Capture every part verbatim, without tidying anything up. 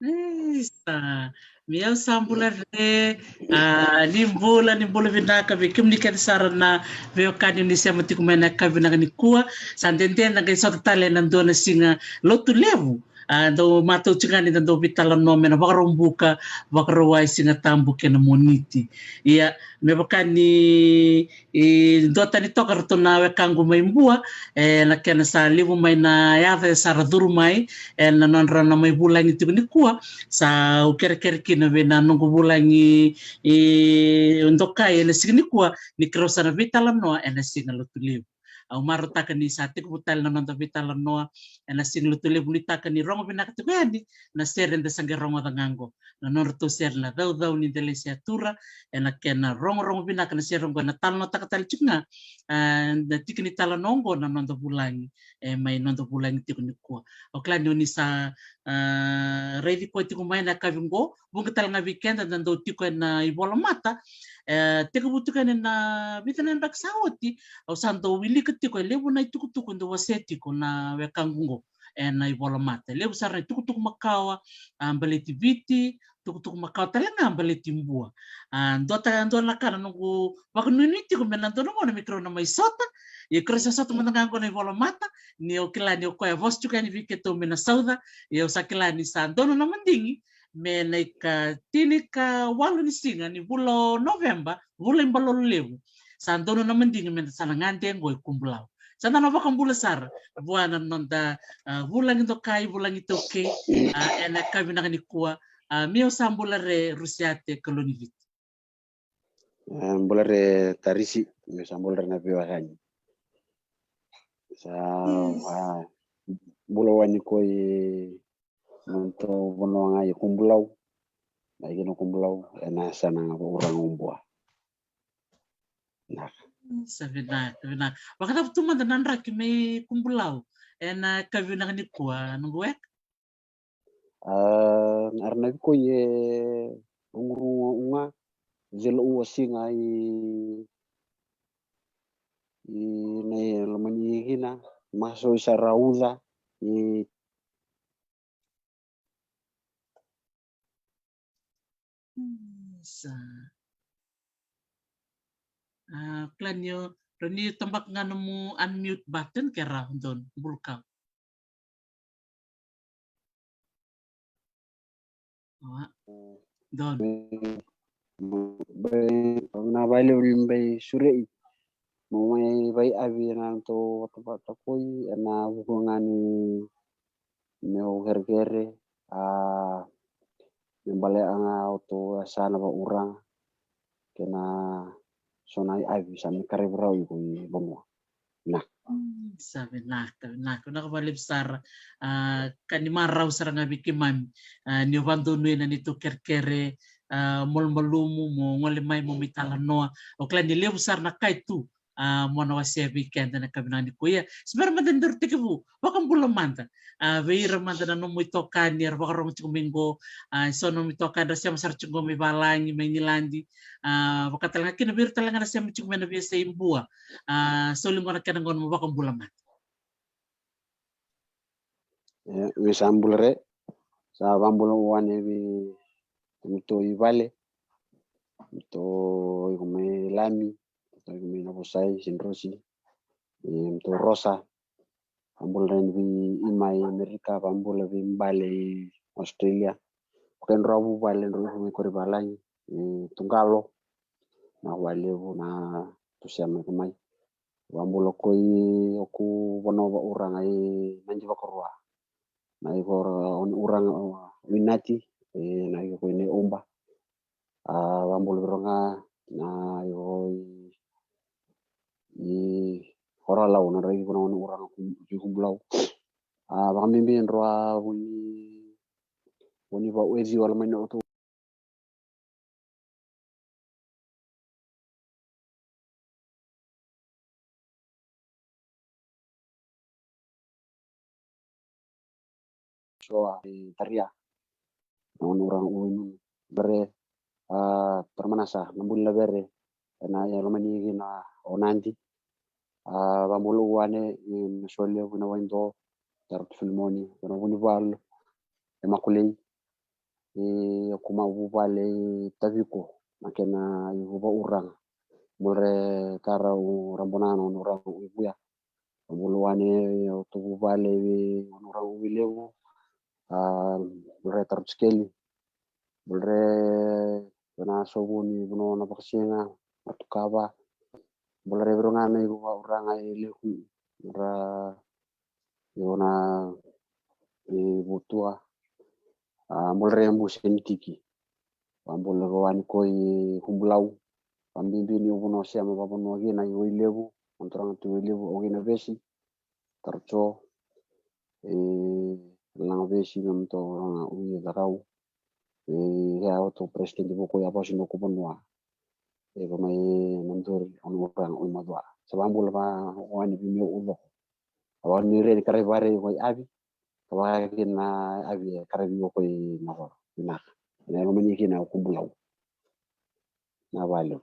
Isa, mi au sa bula re. Ah, ni bula, ni bula vinaka vei kemuni kece sara na veiwekani ni sema tiko mai na yakavi vinaka nikua. Sa dede na qai sota tale na dua na siga Lotulevu. Ah, dau matau tiko ga ni da dau veitalanoa mai na Vakaraubuka, Vakarauwai, Sigatabu kei na Moniti. Ia, me vaka ni e duatani toka ratou na wekaqu mai Bua, e na kena sa levu mai na yaca e sa ra curu mai, e na nodra na mai vulagi tiko nikua, sa au kerekere kina vei na noqu vulagi e dokai e na siga nikua, ni keirau sa na veitalanoa e na siga Lotulevu. Au marautaka ni sa tekivu tale na noda veitalanoa e na siga Lotulevu, nuitaka ni rogo vinaka tiko yani na sere eda sa qai rogoca ga oqo. Na nodratou sere na Caucau ni Delesi Atura, e na kena rogorogo vinaka na sere oqo, e na talanoataka tale tiko ga, ah, na tiki ni talanoa oqo na noda vulagi, e mai noda vulagi tiko nikua. Au kila ni oni sa, ah, raici koya tiko mai na yakavi oqo, vuqa tale ga vei keda da dau tiko e na ivolamata, e, tekivu tiko yani na vica na yabaki sa oti, au sa dau wilika tiko e levu na itukutuku e dau wasea tiko na wekaqu oqo e na ivolamata. E levu sara na itukutuku makawa, ah, baleti Viti, tukutuku makawa tale ga baleti Bua. Ah, dua ta, dua na ka na noqu vakanuinui tiko me na dua na gauna me keirau na mai sota, ia keirau sa sota mada ga oqo na ivolamata, ni au kila ni o koya e vosa tiko yani vei keitou mai na Sauca, ia au sa kila ni sa donu na madigi me na ikatini ka walu ni siga ni vula o Noveba, vula i Balolo Levu. Sa donu na madigi me da sa na gade oqo i Kubulau. Sa da na vakabula sara vua na noda, a, vulagi dokai, vulagi taukei, a, ena yakavi vinaka nikua, a, meu sa bula re Rusiate Kaloniviti. E, bula re Tarisi, meu sa bula re na veiwekani. Sa, a, bula wani koi na to vanua ga i Kubulau. Na i kina Kubulau, ena sana ga Vauraga Ubua. Naka. Sa vinaka, vinaka. Vakacava tu mada na draki mai Kubulau ena yakavi vinaka nikua, noqu weka? A, era na vikoi e rugurugua, celo ua siga i, i na i lomani kina, maso i sara uca, i Sa. A, kila ni o, rau ni tabaka ga nomu unmute button ke rawa, don, bulukau. A, don. Bai, na vale uli bai surei. Mo mai vaiavi ena noto vatavata koi, ena vuku ga ni meu kerekere, a, me balea ga o tou yasana Vauraga kei na so na iavi sa me karavi rau iko i vanua. Na. Mm, sa vinaka, vinaka, vinaka vakalevu sara. A, ka ni marau sara ga vei keimami, a, ni o vadonuya na neitou kerekere, a, malumalumu mo gole mai mo mai talanoa. O kila ni levu sara na kai tu, a, mo na wasea vei keda na yakavi vinaka nikua. Ia, se bera mada ni daru tekivu, vakabula mada, a, vei ira mada na nomu itokani era vakarogo tiko mai qo, a, so na nomu itokani ra sema sara tiko qo mai valagi, mai Igiladi, a, vaka tale ga kina vei ira tale ga na sema tiko mai na veiyasai Bua, a, soli qo na kena gauna mo vakabula mada. E, vei sa bula re, sa vakabula wane vei, vei tou i vale, vei tou iko mai Lami, vei tou iko mai Navosai, Sidrosi, e, vei tou Rosa, vakabula re vei i mai Amerika, vakabula vei bale i Australia, vaka e drau vuvale drau iko mai kori valagi, e, Tugalo, na valevu na tou sema iko mai. Vakabula koi oku vanua Vauraga i Nadi Vakarua. Na iko ra, o ni Uraga, o Inati, e, na iko koi na i Uba. A, vakabula vei rau ga na iko i, i Koralau, na draki iko na o ni Uraga ku, i Kubulau. A, vakabibi drau a vuni, vuni vaueci wala mai na otou so a i Taria. Na o ni Uraga u i Nunu. Bere, a, Taramanasa, na buli na vere, ena, e lomani kina o Nadi. A, vakabula wane, e, na so levu na Waido, Tarotu Filimoni, na Vunivalu, e Makulei, e, oku mai vuvale i Taviko, na kena i Vauraga. Bula re tara u Rabonana, o ni Uraga u i Vuya. Vakabula wane, o tou vuvale i, o ni Uraga u i Levu. A, bula re Tarotu Sikeli. Bula re, vei na so vuni, vanua na vakasiga, Matukava. Bula re vei rau ga na iko Vauraga i Leku, ra, iko na, i Vutua. A, bula re Busenitiki. Vakabula vei wani koi Kubulau. Vakabibi ni o vanua sema vakavanua kina i Wailevu, o turaga tu i Wailevu, o kina Vesi, Taroco, e, Laga Vesi, na moto Laga Ui Cakau. E, ia o tou president voko ia vasu na ko vanua. E, va mai na dori, o ni Uraga u i Macua. Sa vakabula va wani vei meu u voko. A wani reni karavi vare i Waiavi. Ka vaka kina na avi e karavi iko i na voro. Vinaka. Na e lomani kina o Kubulau. Na valevu.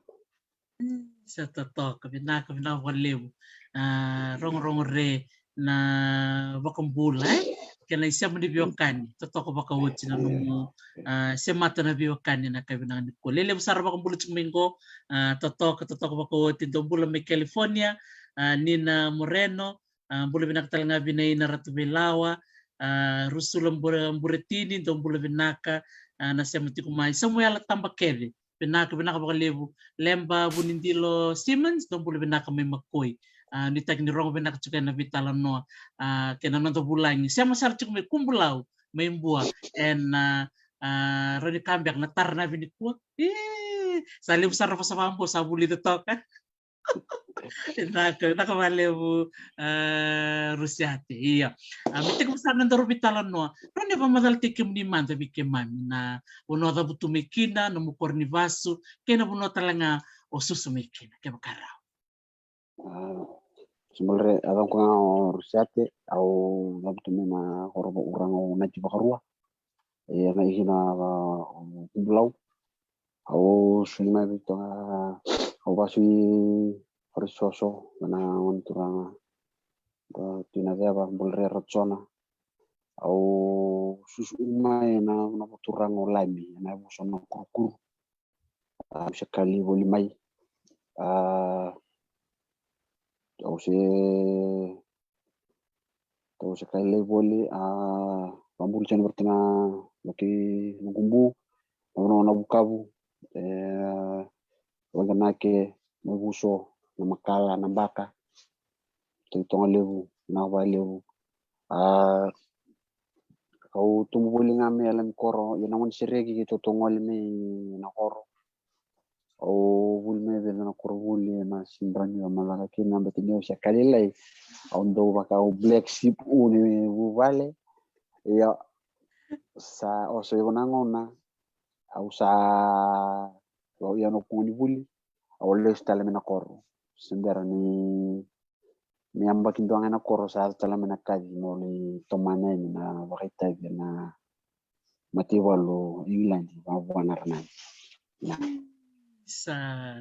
Mm, sa totoka, vinaka, vinaka vakalevu. A, rogorogo re na vakabula, e? Kena isema ni veiwekani, totoka vakaoti na nomu, a, semata na veiwekani na ka vinaka ni ko. Lelevu sara vakabula tiko mai qo, a, totoka, totoka vakaoti, dou bula mai California, a, Nina Moreno, a, bula vinaka tale ga vei na ina Ratu Veilawa, a, Rusula Bure-, Buretini, dou bula vinaka, a, na sema tiko mai. Samuela Tabakece, Vinaka, vinaka vakalevu. Leba Vunidilo Simmons, dou bula vinaka mai Makoi. A, nuitaki ni rogo vinaka tiko ena veitalanoa, a, kei na noda vulagi. Sema sara tiko mai Kubulau, mai Bua. Ena, a, a, rawa ni ka beka na tara na vinikua. Ii, sa levu sara na vosa vakabua sa vulica toka. Vinaka, vinaka vakalevu, a, Rusiate. Ia. A, me tekivu sara na daru veitalanoa. Rawa ni vakamacalataki kemuni mada vei keimami na vanua o cavutu mai kina, nomu koro ni vasu, kei na vanua tale ga o susu mai kina, kevaka rawa. A, se bula re, a, yacaqu ga o Rusiate, au cavutu mai na koro vauraga o Nati Vakarua. E, na ikina, a, o Kubulau. Au sui mai vei toga, au vasu i Farisoso, na gone turaga, da Tui Naceva, bula re Rajona. Au susu mai na, na voturaga o Lami, na yavusa o Nakurukuru. A, au se kali voli mai. A, au se, au se kali voli, a, vabuli tena vata na loki na gubu, na vanua na vukavu, e, Vaganake, na Vuso, na Makala, na Baka, Tui Toga Levu, na Valevu. A, au tubu voli ga mai Yalami koro, ia na gone sereki keitou gole mai na koro. Au vuli mai vei na koro vuli na Sidrani, au macala kina, bati ni au se ka lailai. Au dau vaka au black sheep u ni vuvale. Ia sa oso iko na gauna, au sa, au ia na kugu ni vuli, au lesu tale mai na koro. Se bera ni me yabaki dua ga ena koro sa yaco tale mai na kaci mo lai tomana yani na vakaitavi ena mataivalu Igiladi, vavua na ranani. Na. Sa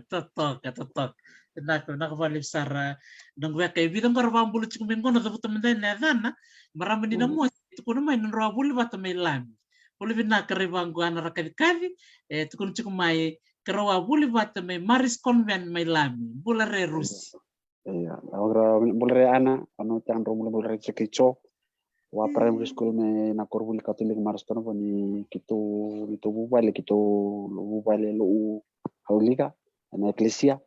totoka, totoka. Vinaka, vinaka vakalevu sara. Noqu weka e vica qo ra vakabula tiko mai qo na cavuta mada na yacana. Marama ni na mosi, tukuna mai na drau a vuli vata mai Lami. Vuli vinaka rai vaqo ana ra kacikaci, e tukuna tiko mai, ka rau a vuli vata mai Maris Convent mai Lami. Bula re Rusi. Ia, au ra bula re Ana, au na tadra bula bula re Jeke Jo. Wa primary school me na koro vuli Katolika Maris Convent ni keitou, ni tou vuvale, keitou vuvale lo'u Katolika, na eklesia.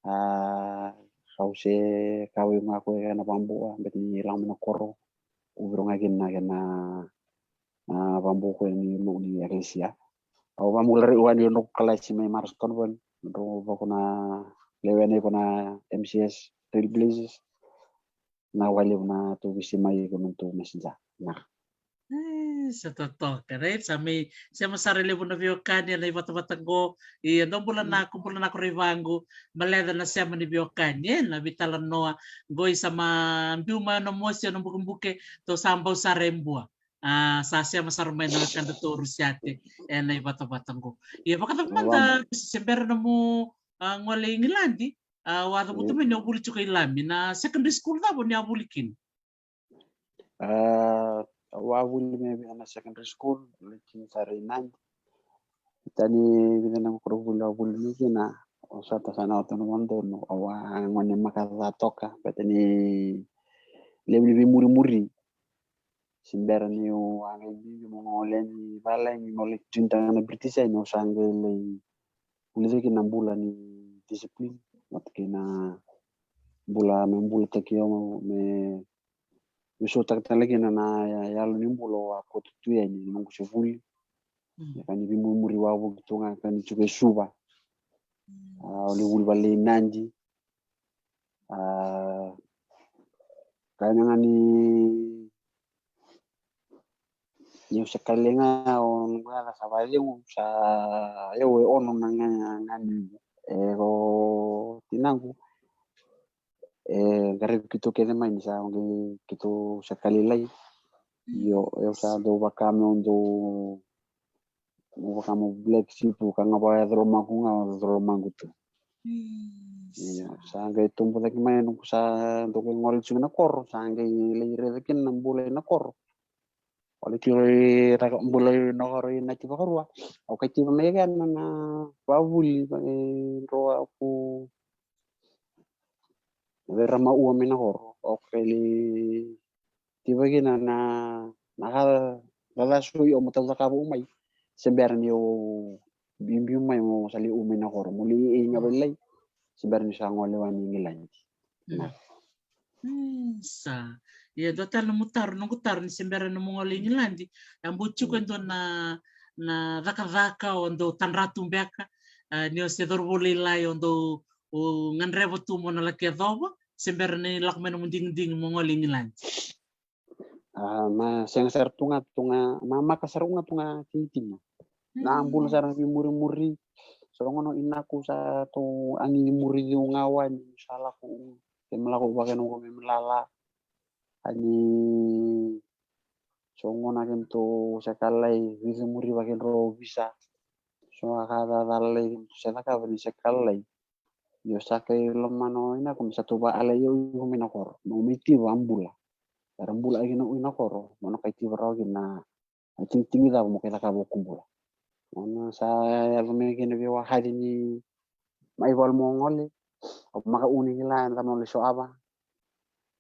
A, au se ka wai ga ko ena vabua, beti ni lama na koro, u viro ga kina kena na vaboko ni lo'u ni eklesia. Au vabula rai wani o noqu kalasi mai Maris Convent, dro vako na lewe na iko na M C S Trailblazers. Na walevu na tou visi mai iko na tou messenger. Na. E, sa totoka, right? Sa mai, sema sara levu na veiwekani ena ivatavata qo. Ia, dou bula na, ko bula na ko rai vaqo, maleca na sema ni veiwekani, e, na veitalanoa qo i sa ma biu mai na mosi, na bukebuke, tou sa bau sara e bua. A, sa sema sara mai na wekadatou Rusiate ena ivatavata qo. Ia vakacava mada se bera na mo, a, gole i Igiladi, a, wa cavuta mai ni o vuli tiko i Lami, na secondary school cava ni a vuli kina? A, wa vuli mai vei na secondary school, vuli tini sara i Nadi. Tani vei na koro vuli a vuli mai kina, o sata sa na ota na vadonu, au a gone makaca toka, beta ni levu ni veimurimuri. Se bera niu a qai bibi mo gole yani valagi mo lai tini tale ga na British, ia niu sa qai lai vulica kina na bula ni discipline vata kei na bula me bulataki au me, me veisautaka tale kina na yalo ni bula au a koto tu yani na noqu se vuli. Ia ka ni veimurimuri wavoki tu ga ka ni tiko e Suva. A, au lai vuli vale i Nadi. A, ka ena ga ni niu se kalai ga o noqu yaca sa vacegu sa yau e ono na ga, ga ni e ko tinaqu. E qaravi keitou kece mai ni sa qai keitou se ka lailai. Io, au sa dau vaka meu dau, meu vaka meu black sheep, ka ga vaka e colomaqu ga, colomaqu tu. Io, sa qai tubu cake mai noqu sa dau qai gole tiko na koro, sa qai lai raica kina na bula ina koro. Au lai tiko lai bula ina koro i Nati Vakarua. Au kaciva mai kea na, na vavuli, e dro aku na veirama ua mai na koro. Au kaili tiva kina na, na ka cacasui au matau cakava au mai. Se bera niu biubiu mai mo sa lai u mai na koro, mo lai e ga valai, se bera ni sa gole wale i Igiladi. Na. Mm, sa. Ia dua tale na nomu taro, noqu taro ni se bera na nomu gole i Igiladi, a bau tiko e dua na, na cakacaka o dau tadra tu beka, a, ni o se cauravou lailai o dau, o gadreva tu mo na laki yacova, se bera ni lako mai na nomu digidigi mo gole i Igiladi. A, ma sega sara tu ga, tu ga, ma maka sara ga tu ga tigitigi. Na bula sara veimurimuri. So gona inaku sa tou agi muri ciu ga wani sa lako u. Ke me lako u vaka ena uko me me lala. Ani so gona ke me tou se ka lai veimurimuri vaka e dro visa. So a ka cacalai ke me tou se cakava ni se ka lai. Io sa kai lomana o inaku me sa tou vaalai au iko mai na koro. Mo mai tiva a bula. Era bula aki na u ina koro. Mo na kai tiva rawa kina a tigitigi cava mo kai cakava o kubula. Mo na sa yaco mai kina vei au a hadi ni mai valu mo gole. Au maka u ni kila ena cava mo lai so ava.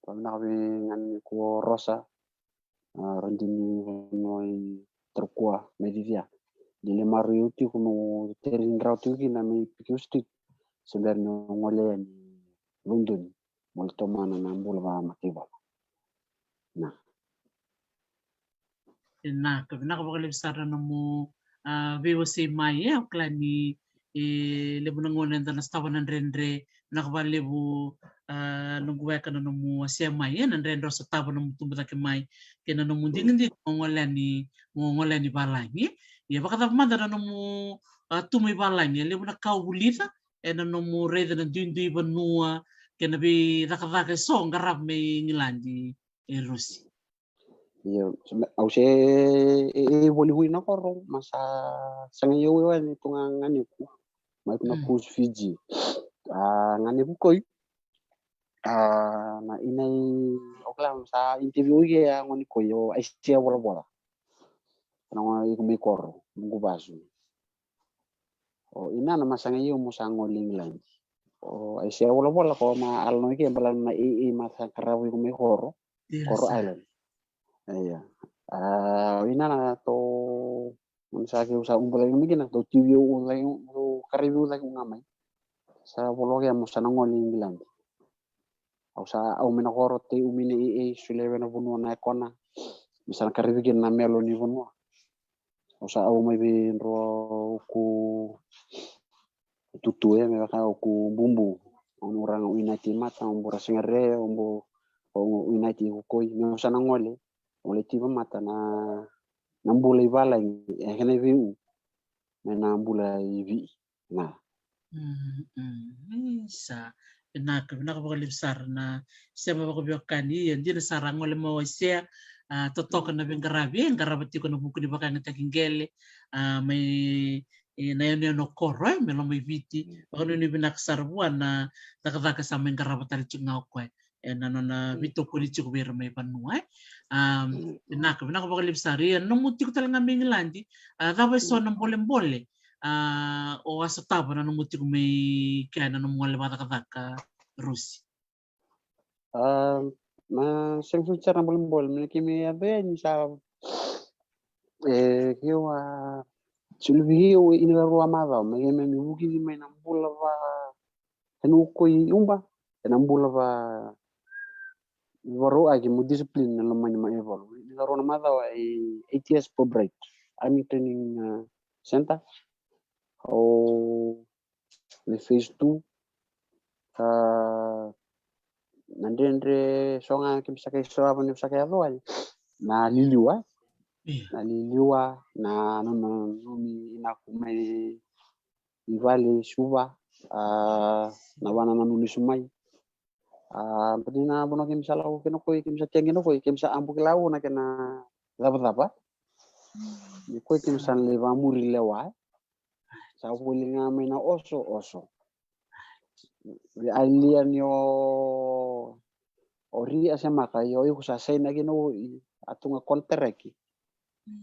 Ko vinaka vei gani ko Rosa. A, radini vanua i Tarukua mai Cicia. Ni le maru i uti ko no teri ni rau tu kina mai Picou Street. Se bera ni gole yani Lodoni. Mo le tomana na bula va mataivala. Na. Vinaka, vinaka vakalevu sara na nomu a veiwasei mai e, au kila ni e levu na gauna eda na sotava na dredre, vinaka vakalevu a noqu weka na nomu wasea mai e, na dredre o sotava na nomu tubu cake mai kei na nomu digidigi mo gole yani, mo gole yani valagi. Ia vakacava mada na nomu a tu mai valagi, e levu na ka o vulica ena nomu raica na duidui vanua kei na veicakacaka e so qarava mai Igiladi e Rosi. Io, au se e, e voli hui na koro, ma sa sega i au e wani tu ga ganeku. Mai tu na kus Fiji. A, ganeku koi. A, na inai, au kila sa interview i ke a goni koi o Aisea Volavola. Na gona iko mai koro, mugu vasu. O inana ma sega i au mo sa gole i Igiladi. O Aisea Volavola ko ma alanoa i ke bala na e, e ma sa qarava iko mai koro. Koro Island. Ia. A, o inana to, mo sa ke u sa ubu lagi mai kina, to tivi u lagi, u karavi u lagi u ga mai. Sa voloke mo sa na gole i Igiladi. Au sa au mai na koro tei u mai na e, e, sule vei na vanua na e kona. Mi sa na karavi kina na melo ni vanua. Au sa au mai vei dro ku tutu e me vaka o ku bubu. Au na uraga u inati mata, au bura sega re, au bu u inati ku koi. Me au sa na gole, au le tiva mata na, na bula i valagi, e kena vei u. Me na bula i vei. Na. Sa vinaka, vinaka vakalevu sara na sema vakaveiwekani. Ia dina sara a gole mai o Aisea, a totoka na veiqaravi e qarava tiko na vuku ni vakayagataki qele, a mai e na yanuyanu o koro e me loma i Viti. Vakanuinui vinaka sara vua na cakacaka sa mai qarava tale tiko ga o koya ena nona veitokoni tiko vei ira mai vanua e. A vinaka, vinaka vakalevu sara. Ia nomu tiko tale ga mai Igiladi, a cava e so na bolebole a o a sotava na nomu tiko mai kea ena nomu gole vakacakacaka, Rosi? A, ma sega soti sara na bolebole me na keimami yaco yani sa e keu a suluvi keu ina rua macawa me keimami vukici mai na bula va ena uko i uba ena bula va varauaki mo discipline na lomani ma e valu. Ina rua na macawa e A T S Pobright Army Training Center. Au le phase two. A na dredre so ga keimami sa kai so ava ni sa kai yaco wale na liliwa. Na liliwa na nona numi inaku mai i vale i Suva. A na vana na nulu isu mai. A bati na vanua keimami sa lako kina koi keimami sa tia kina koi keimami sa abu kila au na kena cavacava. Ni koi keimami sa na lai vamuri lewa. Sa voli ga mai na oso oso. Vei alia ni o o ri a semaka i o iko sa saina kina o i a tu ga kontaraki.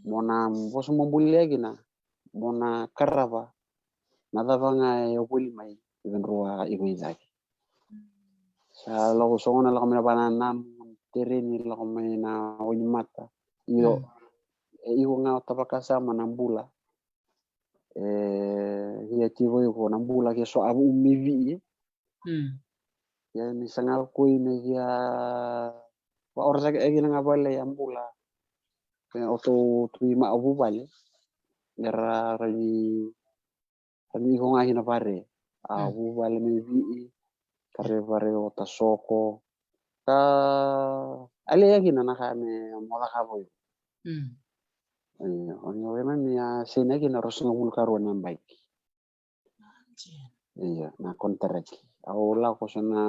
Mo na vosa mo bulia kina mo na karava na cava ga e o voli mai i vedrua i vei cake. Sa lako sogona lako mai na vananamu tereni lako mai na wainimata. Io e iko ga o tavakasama na bula. E, ia ti vei iko na bula ke so a vuu me vii. Ia ni sa ga koi me ia vaorosaki e kina ga vale a bula. Ke o tou tu i ma a vuvale. Era ravi, ravi iko ga kina vare. A vuvale me vii. Kare vare o ta soko. Ka alea kina na ka me mola ka voi. Io, o ni o ema me a sena kina rosagavulu karua na baiki. Ia na kontaraki. Au lako so na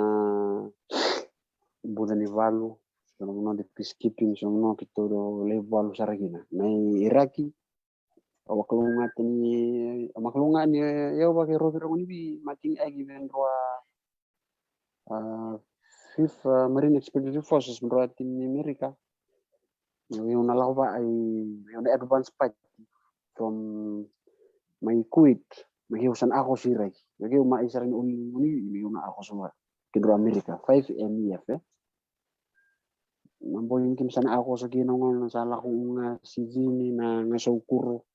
buca ni valu, so na vanua de peacekeeping, so na vanua keitou lai valu sara kina. Na i Iraki, au vakalougatataka ni, au vakalougatataka ni, au vakarovirogo ni vi matini aki vei drau a, a, Fifth, a, Marine Expeditionary Forces, drau a timi ni Amerika. Io, io na lako va ai, io na advance party from mai Kuwait, mai io sa na akoso Iraki. Io, io ma ai sara ni uli, uli, io na akoso va. Kei drau Amerika, five M E F, e. Na bogi ni kemi sa na akoso kina gona sa lako u ga sijini na ga saukuro.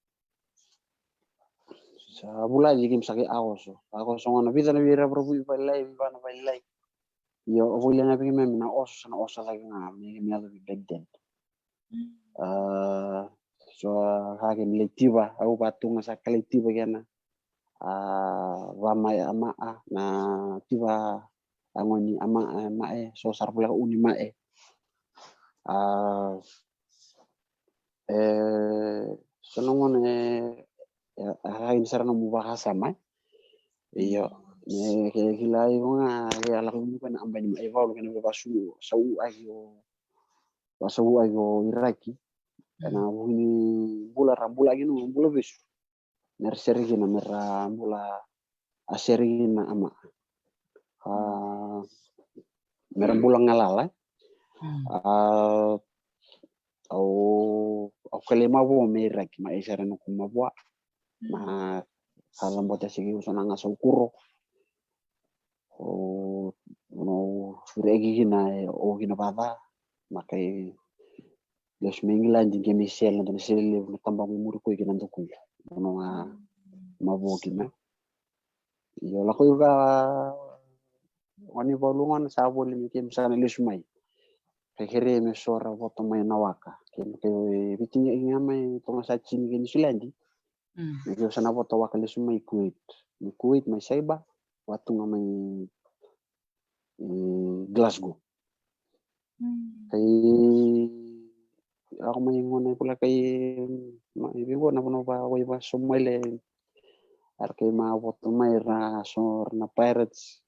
Sa vulaji kemi sa kei akoso. Akoso gona vica na vei ravuravu i vailai, viva na vailai. Io, o voli na vei kemi na oso sa na oso lagi ga me kemi yaco vi Baghdad. A, so a ka kemi lai tiva, au vatuga sa kalai tiva kena. A, va mae a maa, na tiva a goni a maa, mae, so sara voleka uni mae. A, e, so na gona e, e, a, ini sara nomu vakasama, e. Io, me ke kila iko ga, ke a lako iko na aba ni mae valu, kena vei vasu, sau aki o, vasau aki o Iraki. Ena vuku ni bula ra bula aki no bula vesu. Mera sere kina, mera bula a sere kina a maa. A, mera bula galala. A, au, au kalai mavoa me Iraki, ma e sere noqu mavoa. Ma a cabota siki uso na ga saukuro. O, no, fureki kina, e, o kina vaca. Ma kai lesu mai Igiladi ke me sele, na dua na sele levu na tabaqu i muri koi kina dukui. Vanua ga mavoa kina. Io, lako i va, goni valu gona sa voli me kemi sa na lesu mai. Kai kere me so ra voto mai na waka. Kemi kai vitini ga mai toga sa tini kei Niusiladi. Me kemi sa na voto waka lesu mai Kuwait. Mai Kuwait, mai Saiba, vatuga mai i Glasgow. Kai lako mai gona i vula kai, ma, i vei gona vanua va, wai va, so mai le, era kai ma voto mai ra, so ra na pirates,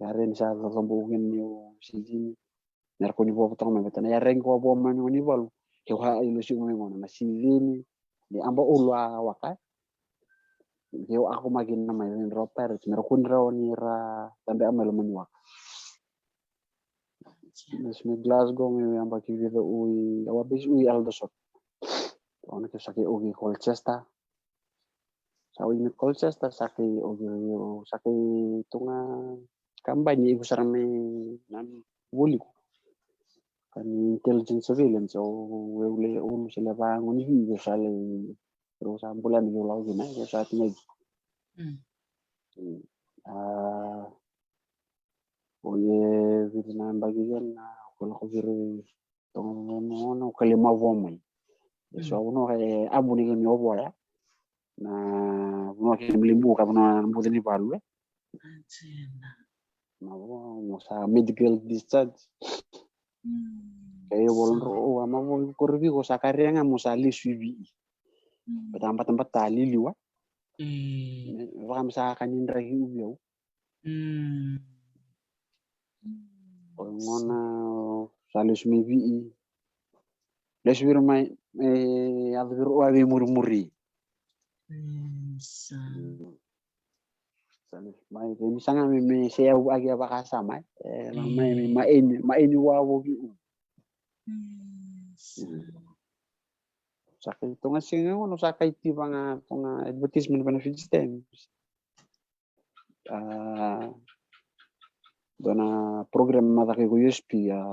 ia reni sa lombo ugen ni o sijini, nera koni voa voto mai, vata na ia regi ko voa mai ni valu, ke wa i lo si mai gona, na sijini, ni aba ulu a waka, Ke o ako maki na mai vei drau pirates, mera kuni rau ni ra tabe a mai loma ni waka. Mes me Glasgow, me yabaki vica ui, au a base ui Aldershot. Ona ke sa kei ogi Colchester. Sa ui me Colchester, sa kei ogi, sa kei toga kabani iku sara me na voliku. Ka ni intelligence surveillance, o eu le ulu se le vago ni vive sa le Rau sa bula ni vei lau kina, rau sa tinai. A, o ye vitu na bagi kena, ko lako viri tonga na, na, na, o kali mavoa mai. E so au no, e, abu ni kemi o voa ya. Na, no kemi limbu, ka na buta ni valu, e. Na voa, mo sa medical discharge. Ka e vola dro, o, ama voa, ko rivi, ko sa karia ga, mo sa lesu i vii. Bata, bata, bata, liliwa. Vaka me sa kani draki uvi au. O gona sa lesu mai vii. Lesu viro mai, e, yaco viro au a vei murimuri. Sa lesu mai, ke mi saga me, me se au agi a vakasama, e, la mai, me, ma eni, ma eni wa voki u. Sa kai toga siga gona, sa kai tiva ga toga advertisement vei na Fiji Times. A, dua na program ma caka ko U S P, a,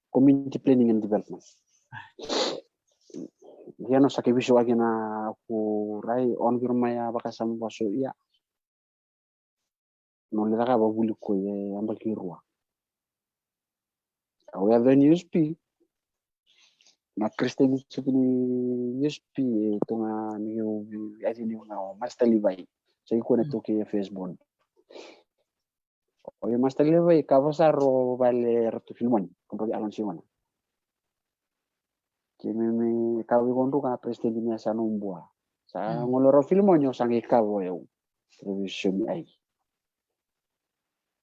community planning and development. Ia no sa ke viso ake na ku rai on viro mai a vakasama vaso ia. No le cakava vuli ko e abaki rua. Au ya dua ni U S P. Na Christian Institute ni U S P e toga ni u azi ni nga o Master Levi. Sa i kua na toke ya firstborn. O ya Master Levi ka vasa ro vale Ratu Filimoni. Ko ro ki Alon Sigona. Ke me me ka vi ko druka na president ni asa no bua. Sa ngolo ro Filimoni o sa ngai ka vo eu. Television ai.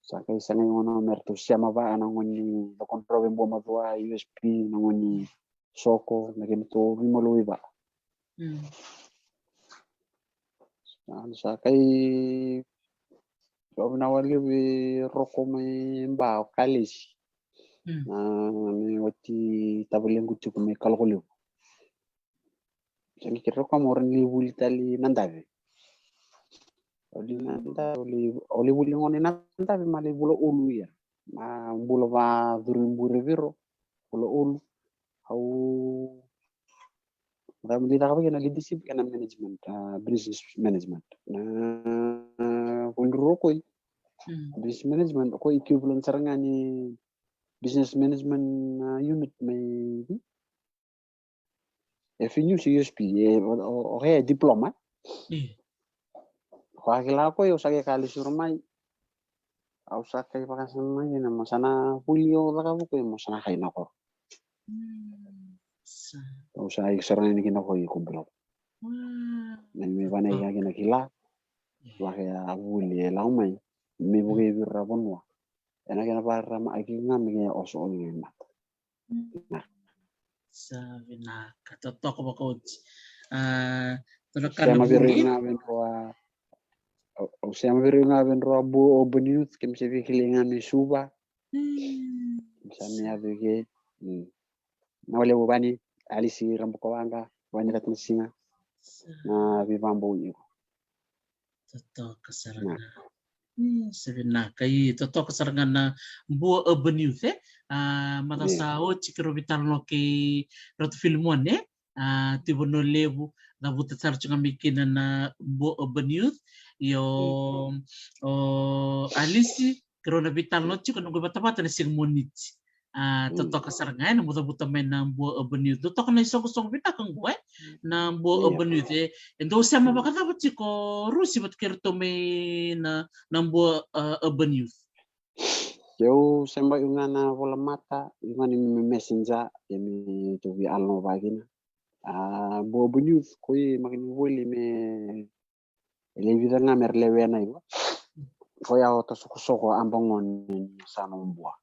Sa kai sa ngai ngono me ratou sema va ana ngoni the control ve bua matua U S P na ngoni soko na kemi to vi malo iva. Sa kai so vina wale vi roko mai ba o kalesi. Na me wati tavalengu tiko mai Kalokolevu. Sa ni kira roko mo ra ni vuli tali na dave. O li na dave, o li vuli ngoni na dave ma li vula ulu ia. Ma bula va curu bure viro, vula ulu. Au ra mili caka vake na leadership kena management, business management. Na vuli rokoi. Business management ko equivalent sara ga ni business management unit mai F N U se U S P, e, o, o, o, e diploma. Ko a kila ko e, o sa ke ka lisura mai. Au sa kai vakasama mai na mo sa na vuli o caka vuko e mo sa na kai na koro. Au sa ai sara ni kina ko i ko bro. Na me vana i kina kila. Vake a vuli e lau mai. Me vuke vira vanua. Ena kena vara ma aki nga me ke oso o ni mata. Sa vinaka, totoka vakaoti. A, tona kana vuli. Au sema viri nga vei drau a bu o bani youth ke me se vikili nga me Suva. Sa me a vike. Na wale vani Alisi Rabukawaqa, vani Ratinasiga. Na vivabau iko. Totoka sara ga. Sa vinaka, i totoka sara ga na Bua Urban Youth e. A, mada sa oti ke rovi talo no ke Ratu Filimone e. A, Tivo no Levu, na vuta sara tiko ga mai kina na Bua Urban Youth. Io, o Alisi, ke rau na vitalo no tiko noqu vatavata na siga Moniti. A, totoka sara ga e na mucavuta mai na Bua Urban Youth. Dou toka na isoqosoqo vinaka qo e na Bua Urban Youth e. E dou sema vakacava tiko Rusi vata kei ratou mai na, na Bua, a, Urban Youth? Keu sema iu ga na volamata, iu ga ni me messenger, e me tou vi alo no vakina. A, Bua Urban Youth ko i makini voli me E lewe vica ga me ra lewena iva. Ko ya o ta sokosoko a baqo ni sa no bua.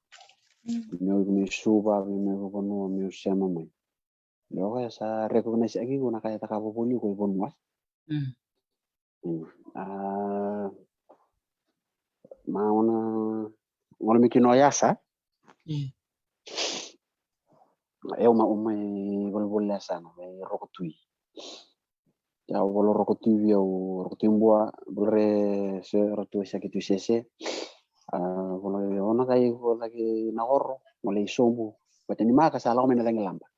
Meu iko me Suva, meu iko vanua, meu sema mai. Leo ko ya sa recognize aki ko na ka ya ta ka vovoli ko i vanua. A, ma ona ngolo me kino ya sa. Eu ma uma i volivoli ya sa no me Roko Tui. Ia, au volo Roko Tui vei au, Roko Tui Bua, volo re se Roko Tui Sake Tui Sese. A, volo re ona kai ko cake na koro, mo lai sobu. Vata ni maka sa lako mai na cagi laba.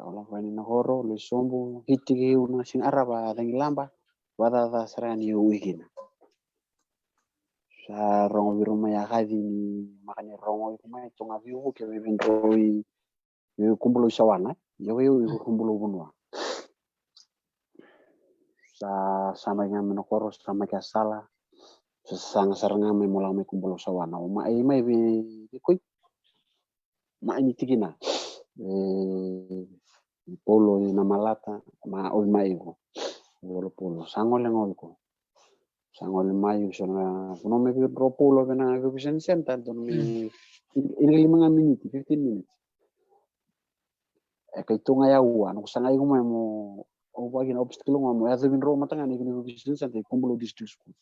Au lako mai na koro, lai sobu, hiti ki u na siga arava cagi laba. Vacaca sara ni u ikina. Sa rogo viro mai a kaci ni maka ni rogo iko mai, toga viuvu ke vei vendroi. Vei Kubulau Sawana, io vei Kubulau Vanua. Sa, sa mai ga me na koro, sa mai ka sala. Sa saga sara ga mai mo lako mai Kubulau Sawana. O mai, mai vei, vei koi. Mai ni tikina. E, Paulo i na malata, ma ovi mai iko. Paulo, Paulo. Sa gole ga o iko. Sa gole mai, so na, ko no me vei dro Paulo vei na Vision Center, dro me, ina lima ga miniti, fifteen minutes. E kai tu ga ya ua, no ko sa ga iko mai mo, o vaki na obstacle ga mo, ya tu vei dro mata ga ni kina Vision Center, i Kubulau District School.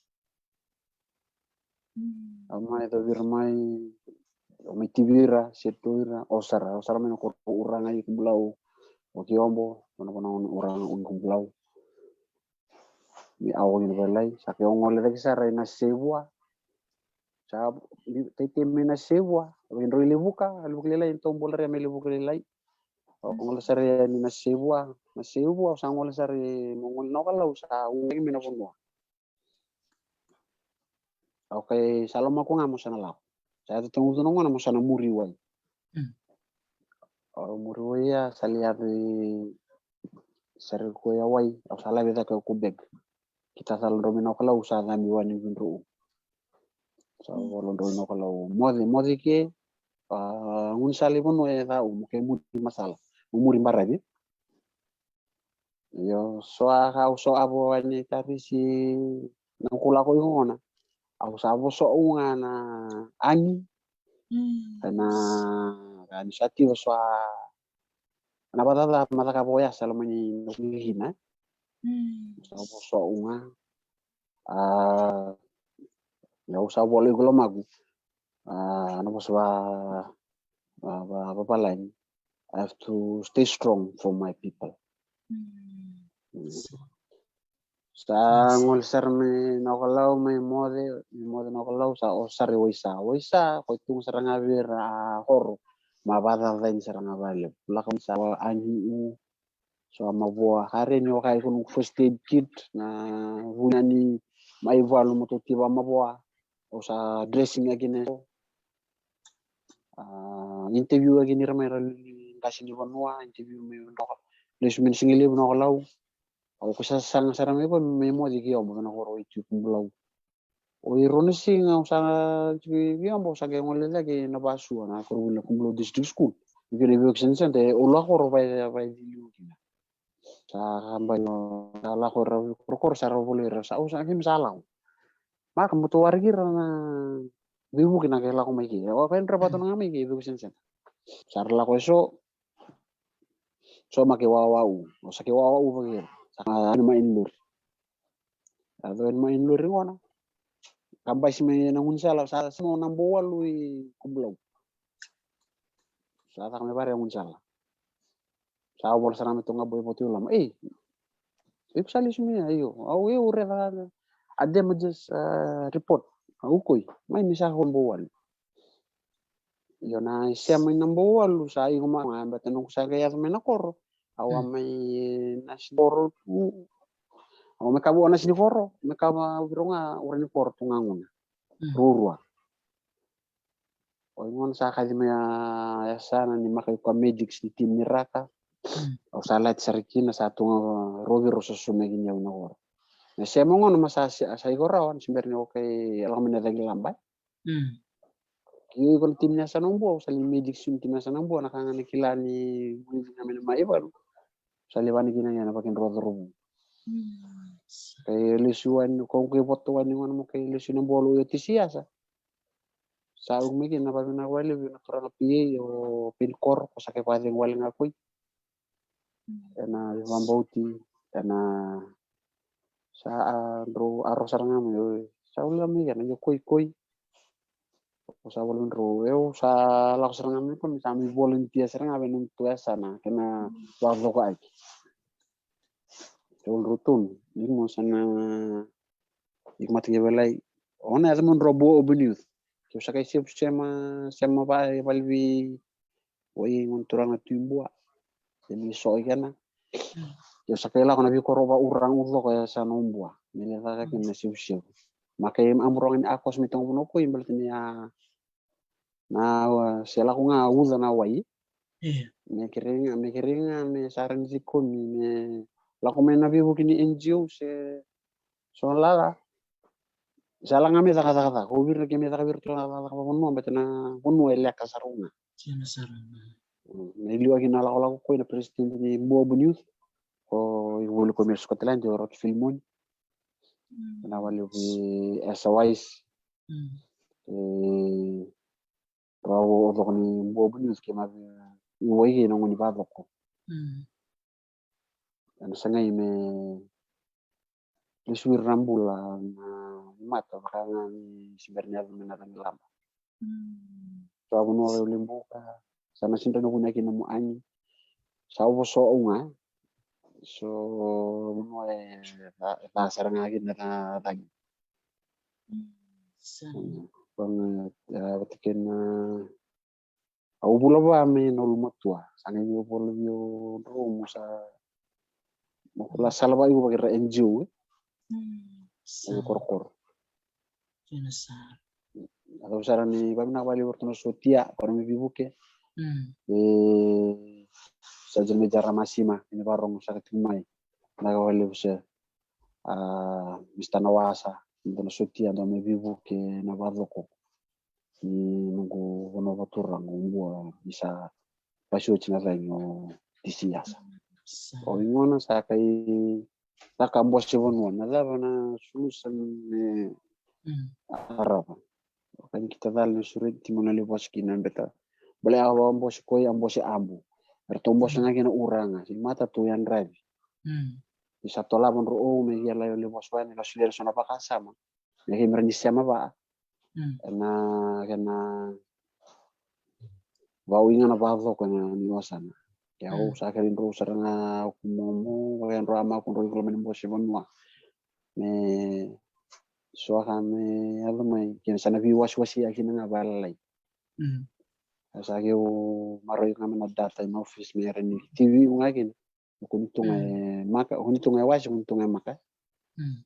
Au mai tu vira mai, o mai tivira, se tu vira, o sara, o sara mai na ko ura ga i Kubulau, o ki ombo, ko na ko na ura ga i Kubulau. Me au gina vei lai, sa ke o gole cake sara ina sevua. Sa teitei me na sevua, o indro i Levuka, Levuka Lailai, tou bola rea me Levuka Lailai. Au gole sara yani na Seivua, na Seivua au sa gole sara i, mo gole Naokalau sa ugi mai na vanua. Okay, sa lomaqu ga mo sa na lako. Sa yaco taugucu na gona mo sa na muri wai. Au muri wai ya sa lai yaco i sara ko ya wai, au sa lave cake ko beg. Kita sa lodro mai Naokalau sa cami wani vidrou. Sa lodro mai Naokalau moce, moce ke, a, guni sa lai vanua e cau mo ke muri masala, mo muri baravi. Io, so a ka au so avo ani tarisi na kulako i gona. Au sa voso uga na ani. Na ani sa tivo so a na vacaca ma caka voya sa lomani na kulikina. Sa voso uga. A, au sa vola iko lomaku. A, na vosa va, va, va, va, valagi. I have to stay strong for my people. Sa gole sara mai Naokalau, mai moce, mai moce Naokalau, sa o sara i Waisa. Waisa, ko i tugu sara ga vei ira a koro. Ma vacacani sara ga vale. Laka sa wa angi u. So a mavoa. Kare ni wakai ko noqu first aid kit, na vuna ni mai valu mo toti va mavoa. O sa dressing a kina. A, interview a kina ira mai ra li qasi ni vanua, interview mai Naokalau. Lesu mai na siga levu Naokalau. Au ko sa saga sara mai ko mai moce ki Obo na koro i tu Kubulau. O i rua na siga au sa tiko i Obo au sa qai gole cake na vasua na koro vuli na Kubulau District School. I kina i Vivaki Senior Center, e ulu a koro vai, vai ciliu kina. Sa ka bai no sa lako ra korokoro sa ra voli ra sa au sa kina sa lako. Ma ka mo tu waraki ra na veivuke na ke lako mai ke. Au ka dra vata na ga mai ke Vivaki Senior Center. Sa ra lako e so. So ma ke wawa u. O sa ke wawa u vake ra. Sa ka ani ma in lori. A dua ni ma in lori gona. Ka basi mai na gunisala sa sema o namba walu i Kubulau. Sa caka me vare a gunisala. Sa au vola sara me toga boy voti ulama. Ei, iko sa lesu mai? Io, au, io, ure caka a damages, a, report. Au koi mai me sa ko namba walu. Io, na sema i namba walu sa iko ma ga bata noqu sa qai yaco mai na koro. Au a mai nasi ni koro tu. Au me kava o nasi ni koro me kava viro ga ura ni koro tu ga gona. Rurua. O i gona sa kaci mai a yasana ni maka i koa medics ni tim ni raka. Au sa lati sara kina sa tu ga rovi ro soso mai kini au na koro. Na sema gona ma sa, sa iko rawa ni sibera ni o kai lako mai na cagi laba. Io, iko na tim ni yasana ubua, au sa li medics ni tim ni yasana ubua, na ka ga na kila ni guici ga mai na mai valu. Sa li vani kina ga na vakidro corovu. Kai lesu wani, ko kai voto wani gona mo kai lesu na bolo io tisi yasa. Sa umi kina na vavinavinaka vakalevu na turaga P A o Peni Koro, ko sa kai vakacegu wale ga koi. Ena vabauti, ena sa a dro aro sara ga mai, sa ula mai kena io koi koi. Ko sa vola dro, eu sa lako sara ga mai ko mi sa mi volunteer sara ga vei nomu tu yasana kena vacoko aki. Sa ula dro tonu, ni mo sa na Iko mata qai velai. Ona yaca mo dro bua open youth. Keu sa kai sevu sema, sema va e valevi. Oi gona turaga tu i bua. Sema i so i kena. Keu sa kai lako na veikoro va uraga u coko e sa na ubua. Me le caka kena sevu sevu. Ma kai amuroga ni akos me toga vuna koi baleta ni a Na se lako ga uca na wai. Me kerei ga, me kerei ga me sa ra ni sikomi me lako mai na veivuke ni N G O se so lala. Sa la ga me cakacaka caka o vira ke me caka vira tu na cakacaka vavanua bete na vanua e leka sara ga. Me liwaki na lakolako koi na president ni Bob News ko i vuli ko me Scotland o Rot Filmon. Na vale vi S O I S. E rau o coko ni Bob News ke ma iwai kei na goni vacoko. Ena sagai me lesu ira na bula na mata vaka ga ni sibera ni yaco me na cagi laba. Sa vanua e uli buka sa na sidra na vuna kina mo agi. Sa ovo so au ga so vanua e ca sara ga kina na cagi. Vata kena Au vula va me na ulumatua. Sa qai via vola vei au drau mo sa, mo kula sala va iko vaka ira N G O, e? Mm. Sa. Iko korokoro. Kena sara. Au sara ni vavinaka vakalevu vei ratou na sotia, ko na me vivuke. Mm. E, sa jera me jara masima, ni varongo saka tiko mai. Vinaka vakalevu se. A, Mista Nawasa, dou na sotia, dou me vivuke na vacoko. Ni noqu vanua vatura, noqu bua, ni sa pasi oti na cagi o Tisi Yasa. Sa. O igona sa kai, sa ka bose vanua, na cava na solution me Mm. arava. O kai ni kita cala ni sureti mo na levu vasi kina beta. Bale a bose koi, a bose abu. Eratou bose ga kina uraga, si mata tu ya dravi. Mm. Ni sa tolava dro o me ia lai o levu vasi wai, ni lasu lia na so na vakasama. Me kei mera ni sema va. Mm. Ena, kena vau iga na vacoko ena ni wasana. Ke au Mm. sa keri dro sara ga ku momo, vaka dro ama ku dro i kula mani bose vanua. Me soa ka me yaco mai, kena sa na viwasiwasi a kina ga valalai. Mm. Sa ke u marau iga me na data ena office me era ni T V u ga kina. Koni tu ga e maka, koni tu ga e wasi, koni tu ga e maka. Mm.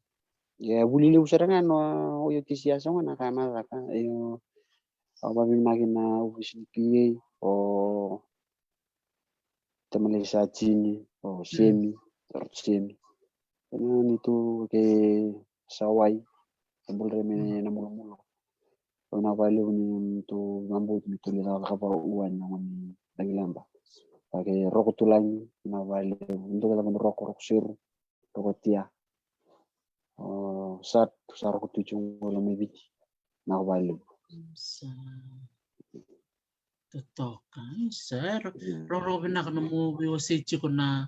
Ia vuli levu sara ga no o io Tisi Yasa ga na ka macaka. Io, au vavinaki na ofisi ni P A, o Tamale Satini, o Semi, o Semi. Ena ni tu ke sawai, e bula re me na mulamulo. Au na valevu ni tu na butu ni tu ni cakacaka vakaua ni na goni dagilaba. Ka ke Roko Tulagi, na valevu ni tu ke cakacaka Roko, Roko Seru, Roko Tia. O sa, sa Roko Tuitu golo me Viti. Na valevu. Sa. Totoka, e, sa ro-, roro vinaka na mo veiwasei tiko na,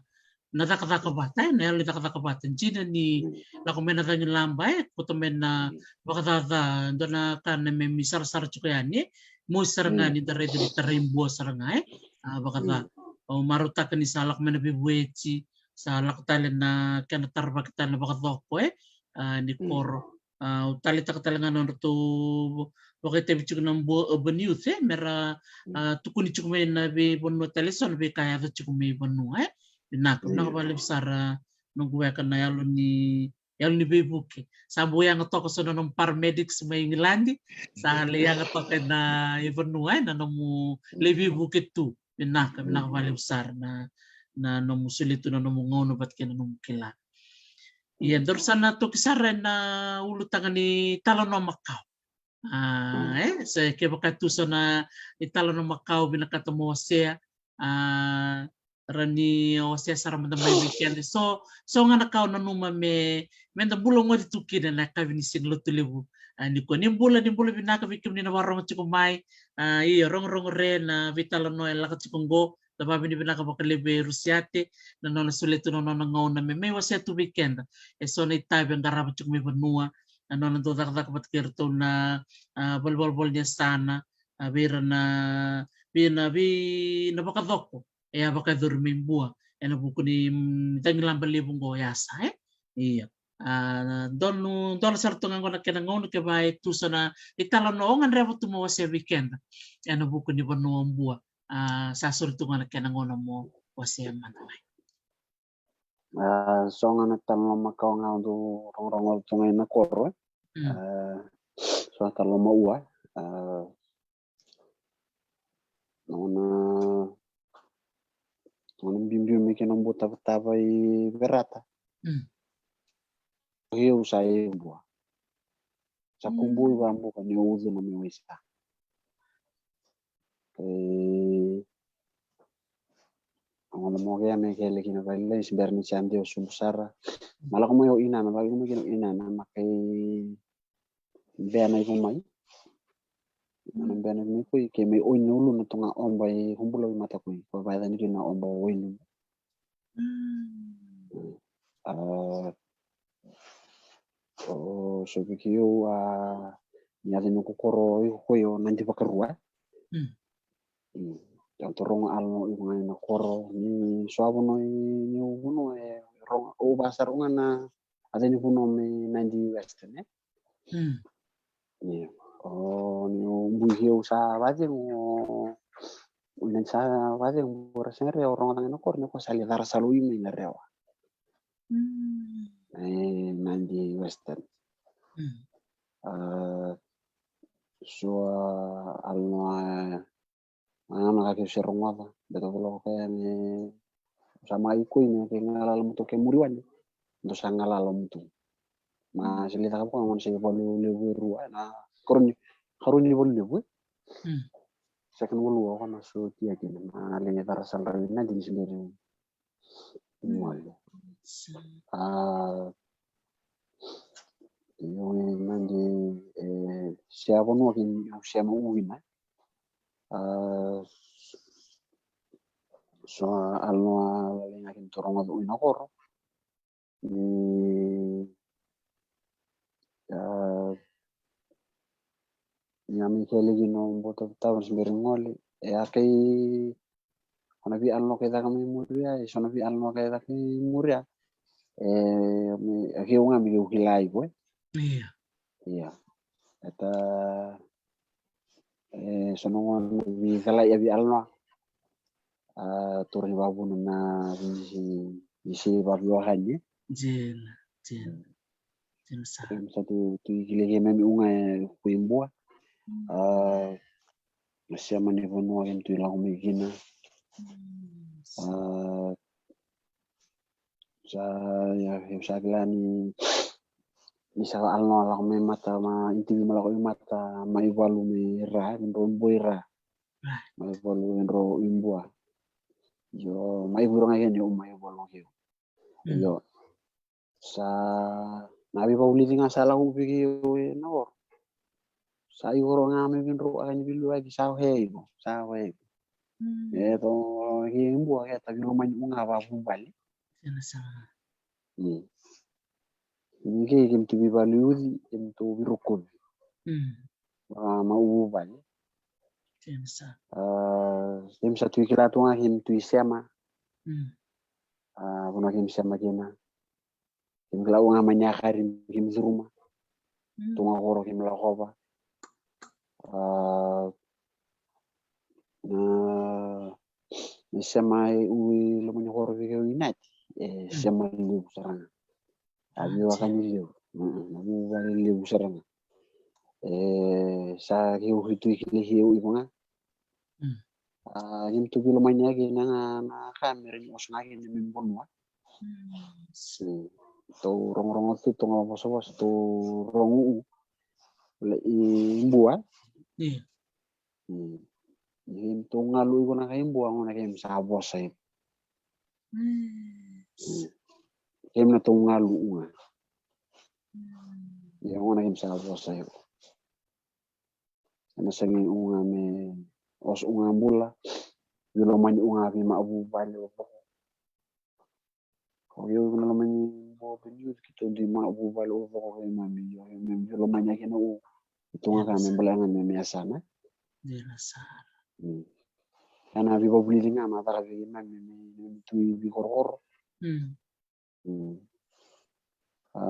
na cakacaka vata, e, na yalo ni cakacaka vata. Dina ni lako mai na cagilaba, e, koto mai na vakacaca, dua na ka na me mi sarasara tiko yani, e, mo sara ga ni da raica ni tarai bua sara ga, e, a, vakaca. O marautaka ni sa lako mai na veivueti, sa lako tale na kena taravaki tale na vakacoko, e, a, ni koro. A, au taleitaka tale ga na nodratou vakaitavi tiko na Bua Urban Youth, e, mera, a, tukuni tiko mai na veivanua tale so na veika e yaco tiko mai vanua, e. Vinaka, vinaka vakalevu sara noqu weka na yalo ni, yalo ni veivuke. Sa bau yaga toka so na nomu paramedics mai Igiladi, sa lai yaga toka ena ivanua, e, na nomu lai veivuke tu. Vinaka, vinaka vakalevu sara na, na nomu solia tu na nomu gauna vata kei na nomu kila. Ia, daru sa na toki sara ena ulutaga ni talanoa makawa. A, e, se kevaka tu so na italanoa makawa vinakata mo wasea, a, ra ni wasea sara mada mai vei keda. So, so ga na ka au nanuma me, me da bula goti tu kina na yakavi ni Siga Lotulevu. A, ni ko ni bula, ni bula vinaka vei kemuni na vakarogo tiko mai. A, io, rogorogo re na veitalanoa e lako tiko qo. Da vakavinavinaka vakalevu vei Rusiate na nona solia tu na nona gauna me mai wasea tu vei keda e so na itavi e qarava tiko mai vanua, na nona dau cakacaka vata kei iratou na, a, valenivolavola ni yasana, a, vei ira na, vei na, vei na vakacoko e a vakayacori mai Bua ena vuku ni, mm, cagilaba levu qo Yasa, e? Ia. A, donu, donu sara tu ga qo na kena gauna kevaka e tu so na italanoa o gadreva tu mo wasea vei keda ena vuku ni vanua o Bua. A, sa soli tu ga na kena gauna mo wasea mada mai. A, so ga na talanoa makawa ga au dau rogorogo tu ga ena koro, e. Mm. A, so na talanoa maua, a, na gauna, na gauna biubiu me kena bua tavatava i Verata. Mm. Au sa i Bua. Sa kubui vakabuka ni ucu na me waisa. E, au na mo kea me kele kina vale lai, se bera ni sa deo subu sara. Ma lako mai o inana, vale mai kina o inana, ma kai bea na iko mai. Na bea na iko mai koi, ke mai oini na uluna tu ga oba i Hubula i mata koi, ko vaya ni kina oba o oini. Mm. A, o so viki o, a, ni yaca ni ko koro iko koi o Nadi Vakarua. Mm. Mm. Au toroga alo iko ga ina koro, ni so a vanua i, ni o vanua e roga, o vasa roga na, a ni vanua me Nadi Western, e? Mm. Ia. O ni o bui keu sa vacegu o, na sa vacegu ra sega rea o rogoca ga na koro ni ko sa li cara sa lo i mai na rewa. Mm. E, na di Western. Mm. A, so a alanoa a na ka ke se rogoca beta volo ka ya ne sa mai koi ne ke galala mutu ke muri wani. Do sa galala mutu. Ma se li taka ko ngona se valu levu e rua na koroni karoni valu levu. Mm. Second valu ko na so tia ke na le cara sa ra na di ni se le. Ngole. Sa- A, io, e, na di, e, se a vanua ke ni se ma uina. A, so a alanoa lale ga ke ni toroga uina koro. Ni, a, ni a mi kele ki no bota tava ni se beri ngole. E a kai Kona vei alanoa kai caka mai muria, e so na vei alanoa kai caka mai muria. E, me, a keu ga me keu kilai ko e. Ia. Ia. Eta, e, so na gona vei calai a vei alanoa. A, tora ni vavuna na vei si, vei si vaviohani. Jena, jena. Jena sa. Em sa tu, tu ikile ke memi unga e kui bua. A, na sema ni vanua ke tu ilako mai kina. A, sa, ia, ia, sa kila ni, ni sa alanoa lako mai mata, ma interview ma lako mai mata, mai valu mai ra, mai dro boi ra. Mai valu mai dro i bua. Io, mai vuro ga kene, o mai valu keu. Io. Sa, na vei vaulici ga sa lako upi keu e na oro. Sa i oro ga me vidro a ni vilu aki sa he iko, sa he iko. E to ke bua ke ta vilo mani unga va vuvale. Jena sa. Ni ke ke mtu vivali uci, ke mtu virokovi. Ma uvuvale. Jena sa. Ke mtu sa tu ikila tu ga ke mtu isema. Mm. A, vuna ke mtu sema kina. Ke mtu kila unga mani akari ke mtu ruma. Tunga koro ke mtu lakova. A, na, na sema e ui lomani koro vike u inati. E sema levu sara ga. A, vei waka ni levu. Na vuvale levu sara ga. E, sa ke u hitu ikile ke u iko ga. A, ke mtu vilo mani ake na, na kamera ni oso ga ke na me bonua. Tou rongorongo tu, tou ga vosavosa, tou rogo u. Le i bua. Ke mtu galu iko na kai bua, gona ke mtu sa vosa iko. Ke mna tou galu unga. Ia gona ke mtu sa vosa iko. Ena sega i unga me oso unga bula. Vilo mani unga vei ma vuvale o voko. Ko io na lomani bo pe ni uti ki to di ma vuvale o voko ke mami io me vilo mani ake na u. Ito ga ka me bula ga me me asana. Jena sara. Ena vei vavulici ga ma caka vei mami me tu i vei korokoro. A,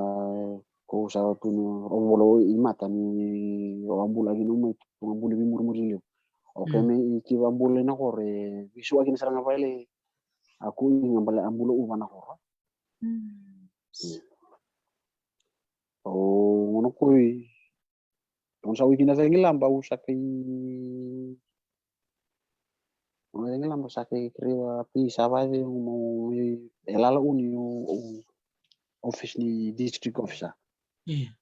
ko sa tu ni o volo i mata ni o a bula kina uma i tu ga bula vei murimuri levu. O ke me i ki va bula i na koro e visu a kina sara ga vale. A ku i ga bale a bula uva na koro. O gona koi Tau sa wiki na cagi laba au sa kai. Au na cagi laba sa kai kerewa pi sa vacegu mau e lala uni o office ni district officer.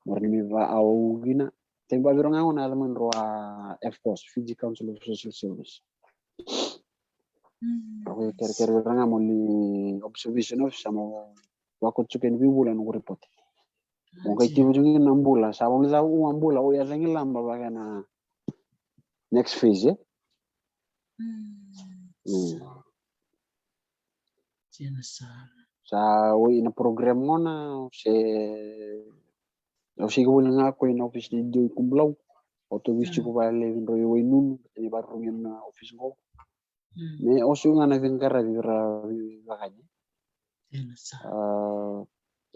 Mora ni mi va au kina. Temi vaviro ga au na yaca mai dro a F C O S, Fiji Council of Social Service. Au kere kere vira ga mo ni observation officer mo wako tsuke ni vivula no report. Mo kai tivo tsuke na bula sa vau ni cau ua bula o ia cagi laba vaka na next phase. Sa oi na program gona se au se ka voli ga ko ina office ni dio i Kubulau. O to visi ko vale vindro i Wainunu ni varugi na office go. Me osu ga na vingara vira vakani.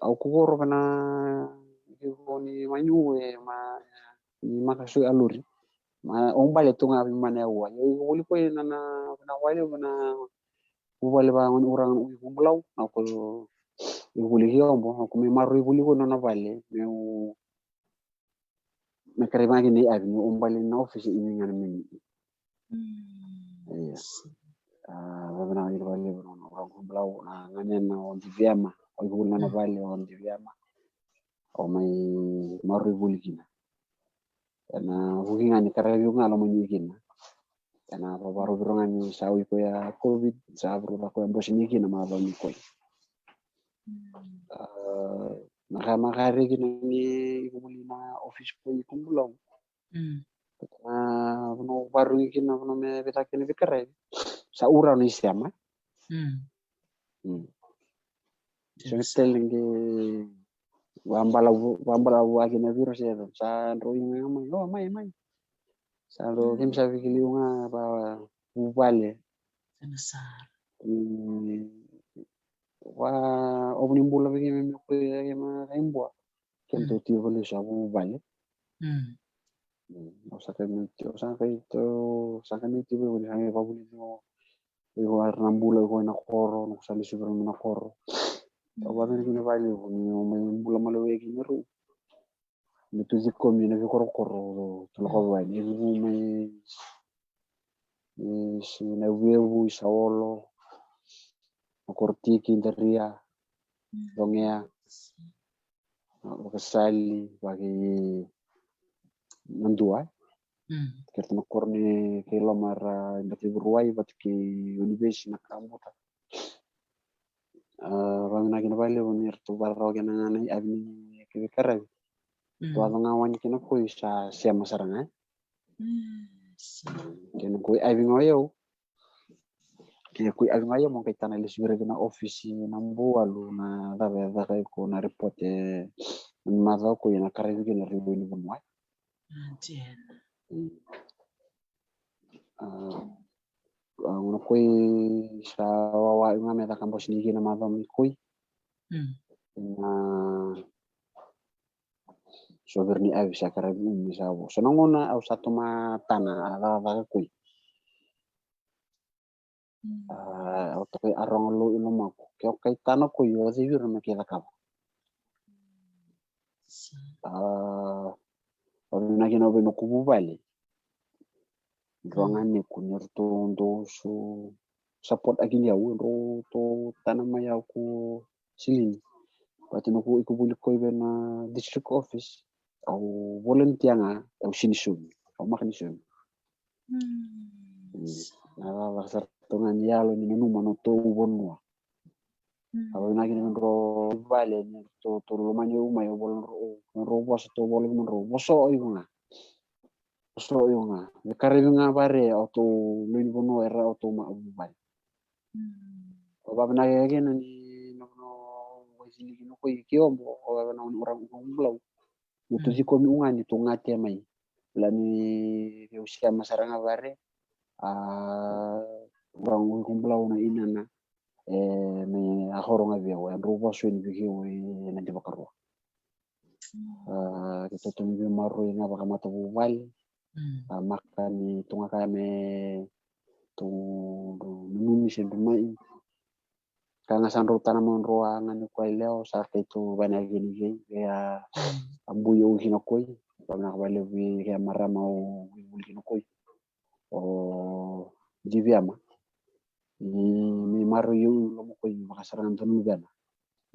Au kukoro kana kiko ni manyu e ma ni maka sui aluri. Ma o bale tu ga vei mana ya ua. Io, iko vuli ko ina na, na wale, na vuvale va gone uraga na ui ko bulau, na ko iko vuli ki obo, na ko me maro i vuli ko na na vale, me u, me kare vagi ni avi, ni o bale na ofisi ini ga na mini. Mm. Ia. Ah, vavina iko vale, na uraga ko bulau, na gane na o Diviama, o iko vuli na na vale o Diviama. O mai maro i vuli kina. Ena vuki ga ni karavi ga loma ni kina. Ena vavarovi ro ga ni sa ui koya COVID, sa vuru ra koya bosi ni kina ma loma ni koya. Ah, na ka ma ka reki na ni iko vuli na ofisi ko iko bulau. Mm. Na vuna varugi kina, vuna me vita kina vikaravi. Sa ura ni sema. Mm. Mm. So telenge vabalavu, vabalavu aki na viro se sa dro inga mai, o mai, mai. Sa dro kim sa vikili unga ba vuvale. Kena sara. Mm. Wa, o vuni bula viki me me koi ma kai bua. Ken to ti vale sa vuvale. Mm. Mm. O sa kai me ti, o sa kai to, sa kai me ti vale sa me vavuli no. Iko ara na bula iko na koro, no sa lesu vira na koro. O vavina kina vale iko ni o mai bula malo weki na ru. Me tu zikomi na vikorokoro tu lako vai ni ru mai. Ni si na vuevu i sa olo. Na korotiki daria. Longea. Vakasali vaki na dua. Kereta na koro ni kei loma ra bati vuruai vata kei univesi na kabuta. Vavinaki na valevu ni ratou vararawa kena gana i avi ni kei karavi. Tu a vagawani kena koi sa sema sara ga. Kena koi avi ga o yau. Ke koi avi ga ia mo qai tana lesu vira kina ofisi na bualu na cava e caka iko na ripote na macawa koi na karavi kina rivo ni vanua. Gona koi sa wawa ga me caka bosi ni kina macawa mai koi. Na so vira ni avi sa karavi umi sa vo so na gona au sa toma tana a caka caka koi. Au tokai aroga lou i lomaku ke o kai tana koi o cei vira me kei cakava. Au vinaki na vei noku vuvale. Droga neku ni ratou dou su support aki ni au drou tou tana mai au ku silini. But noku iko vuli koi vei na district office. Au volunteer ga au sini sumi au maka ni sumi. Na cava sara tou ga ni yalo ni nanuma no tou vanua. Au vinaki ni dro vale ni tou tou lomani au mai au vola dro dro vosa tou vola dro vosa o iko ga. Vosa o iko ga me karavi ga vare au tou loi ni vanua era au tou ma au vale. O vavinaki kina ni nono waisiliki no koi ki obo o vavinaki ni uragu ko bulau. Ni tu sikomi unga ni tu gate mai la ni veusia masara ga vare. A uragu ko bulau na inana e me a horo ga veu e drou vasu ni viki o e na di vakarua. A ke totomi veimaroroi ga vakamata vuvale. A maka ni tugaka me tu nanumi se dru mai. Ka ga sa drou tana mo drou a ga ni kua i leo sa kei tu vana vini vei vei a a bui o kina koi. Vavinaka valevu i kei a marama o vuli kina koi. O diviama ni mi maro i u lomo koi vakasara ga donu vena.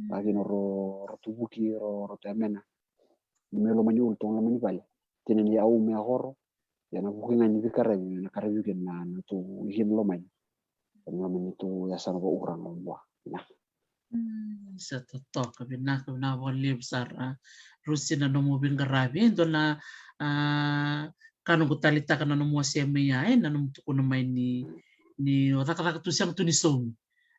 Vakina ro ro tuvuki ro ro tu yamena. Ni me loma ni ulu tu loma ni vale tina ni au me a horo. Ia na vuki ga ni vikaravi na karavi kina na tu ikina loma ni loma ni tu yasana vaura ga bua. Sa totoka vinaka vinaka vakalevu sara. Rusi na nomu viqaravi e dua na a ka noqu talitaka na nomu wasea mai ia e na nomu tukuna mai ni ni o cakacaka tu sega tu ni saumi.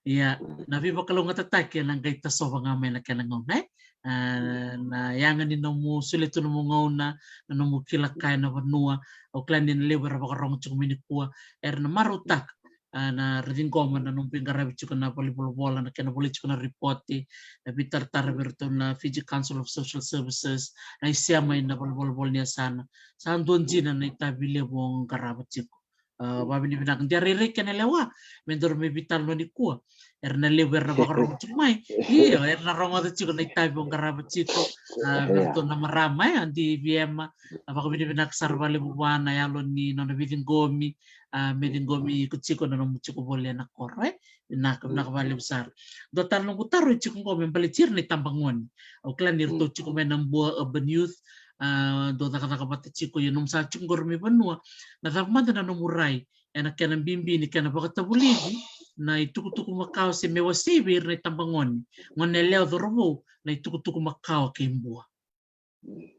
Ia na veivakalougatataki ena qai tasova ga mai na kena gauna e a na yaga ni nomu solia tu nomu gauna na nomu kila ka ena vanua. Au kila ni na levu era vakarogo tiko mai nikua era na marautaka A, na ra ciqoma na nomu veiqaravi tiko na valenivolavola, na kena volai tiko na ripote, na veitaratara vei iratou na Fiji Council of Social Services, na isema ina valenivolavola ni yasana. Sa dua dina na itavi levu o qarava tiko. A, vavinavinaka. De a rairai kena lewa me daru mai veitalanoa nikua. Era na levu era na vakarogo tiko mai. Io, era na rogoca tiko na itavi o qarava tiko. A, vei iratou na marama, e, a D V M. A, vakavinavinaka sara vakalevu vua na yalo ni nona veiciqomi. A, me ciqomi iko tiko na nomu tiko voli ena koro, e. Vinaka, vinaka vakalevu sara. Dua tale noqu taro e tiko qo me baleti ira na itabagone. Au kila ni ratou tiko mai na Bua Urban Youth. A, dou cakacaka vata tiko, ia nomu sa tiko qori mai vanua. Na cava mada na nomu rai ena kena bibi ni kena vakatavulici na itukutuku makawa se me wasei vei ira na itabagone, gone yalewa, cauravou, na itukutuku makawa kei Bua?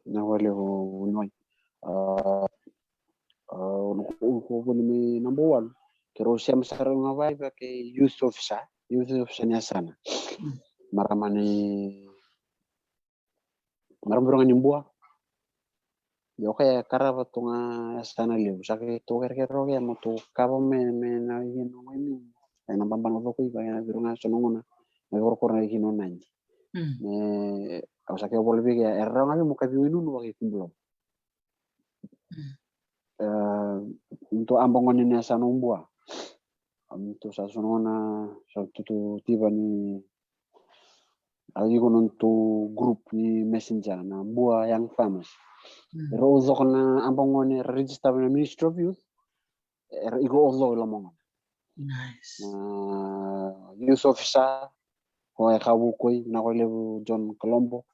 Na wale o, o noi. A, a, o na ko, ko voli mai number one. Keirau sema sara ga vaiva kei youth officer, youth officer ni yasana. Marama ni, marama vei ira ga ni Bua. Io, o koya e qarava tu ga yasana levu. Sa keitou kerekere o koya mo tou kava me, me na iko na wai ni. E na babana o coko i vaka e na vei ira ga so na gauna na veikorokoro na iko na nadi. Me, au sa kei vola vei koya, e rawa ga vei mo kavi wai nunu vaka i Kubulau. E, neitou aba gone ni yasana o Bua. Neitou sa so na gauna sa tutu tiva ni a iko neitou group ni Messenger na Bua Young Farmers. Era o coko na aba gone era register na Ministry of Youth. Era iko o coko i loma gone. Na youth officer ko e ka vukoi na ko levu John Kalombo.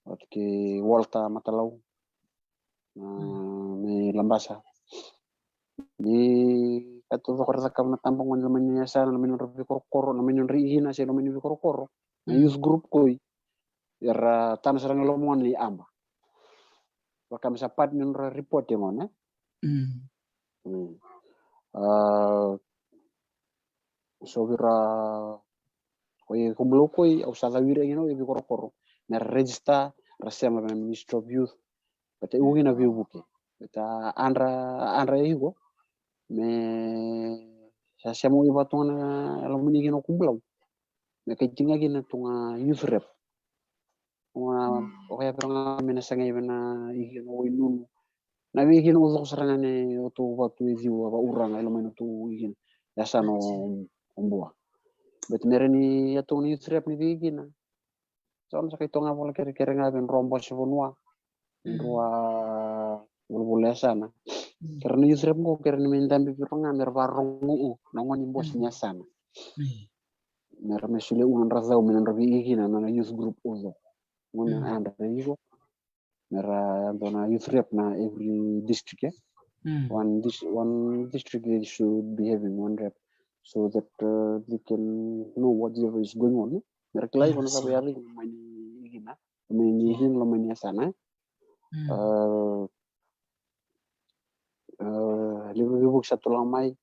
Oti kei Walter Matalau. A, mai Labasa. Ni ka tu coko ra cakava na tabagone loma ni yasana, loma ni nodra veikorokoro, loma ni nodra ina se loma ni veikorokoro. Na youth group koi era tana sara ga loma gone ni aba. Vaka me sa part ni nodra report e gone. A, so vei ira ko i Kubulau koi au sa cawiri agi na o i veikorokoro me ra register, ra sema na Ministry of Youth. Beta iko kina veivuke. Beta adra, adra e iko me sa sema o i vaka tu ga na loma ni kina o Kubulau. Me kai tiga kina tu ga youth rep. O koya vei ira ga me na sagai vei na iko na wai nunu. Na vei kina o coko sara ga ne o tou vatu e ciwa va uraga e loma i na tou i kina yasana o Bua. Beta me ra ni a tou na youth rep ni vei kina. Sa na sa kai toga vola kerekere ga vei drua bose vanua, drua volavola yasana. Kera na youth rep qo kera ni me dabe vei ira ga me ra varogo u na gone ni bose ni yasana. Me ra me solia u nodra cau me nodra vei kina na youth group o coko. Gone adra iko. Me ra yadua na youth rep na every district, e. One dis-, one district they should be having one rep so that, uh, they can know whatever is going on, e. Me ra kila iko na cava e yaco iko loma ni kina, loma ni kina, loma ni yasana, e. A, levu, levu sa tu lako mai,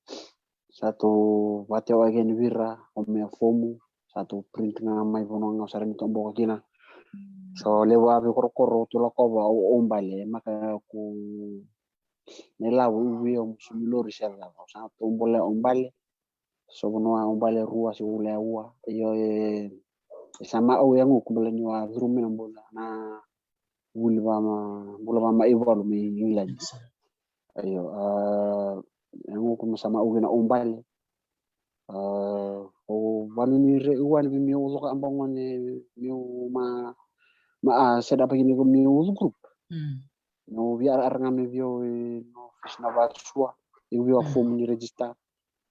sa tu vate o ake ni vei ira, o me fomu, sa tu print ga mai vanua ga sa ra ni toboka kina. So levu a veikorokoro tu lakova o, o bale, maka ku na ilavo u via o musu ni lori se cava, sa tu bole o bale. So vanua o bale rua se ula e ua. Io, e, e sa ma au e yaguku bale ni wa curu mai na bula na vuli vama, bula vama i valu mai England. Io, a, e yaguku ma sa ma au kina o bale. A, o vanu ni re ua ni mi u coka aba gone mi u ma, ma a set up kina ko mi u group. Mi u via ara ara ga me via o i no office na vasua. I via form ni register.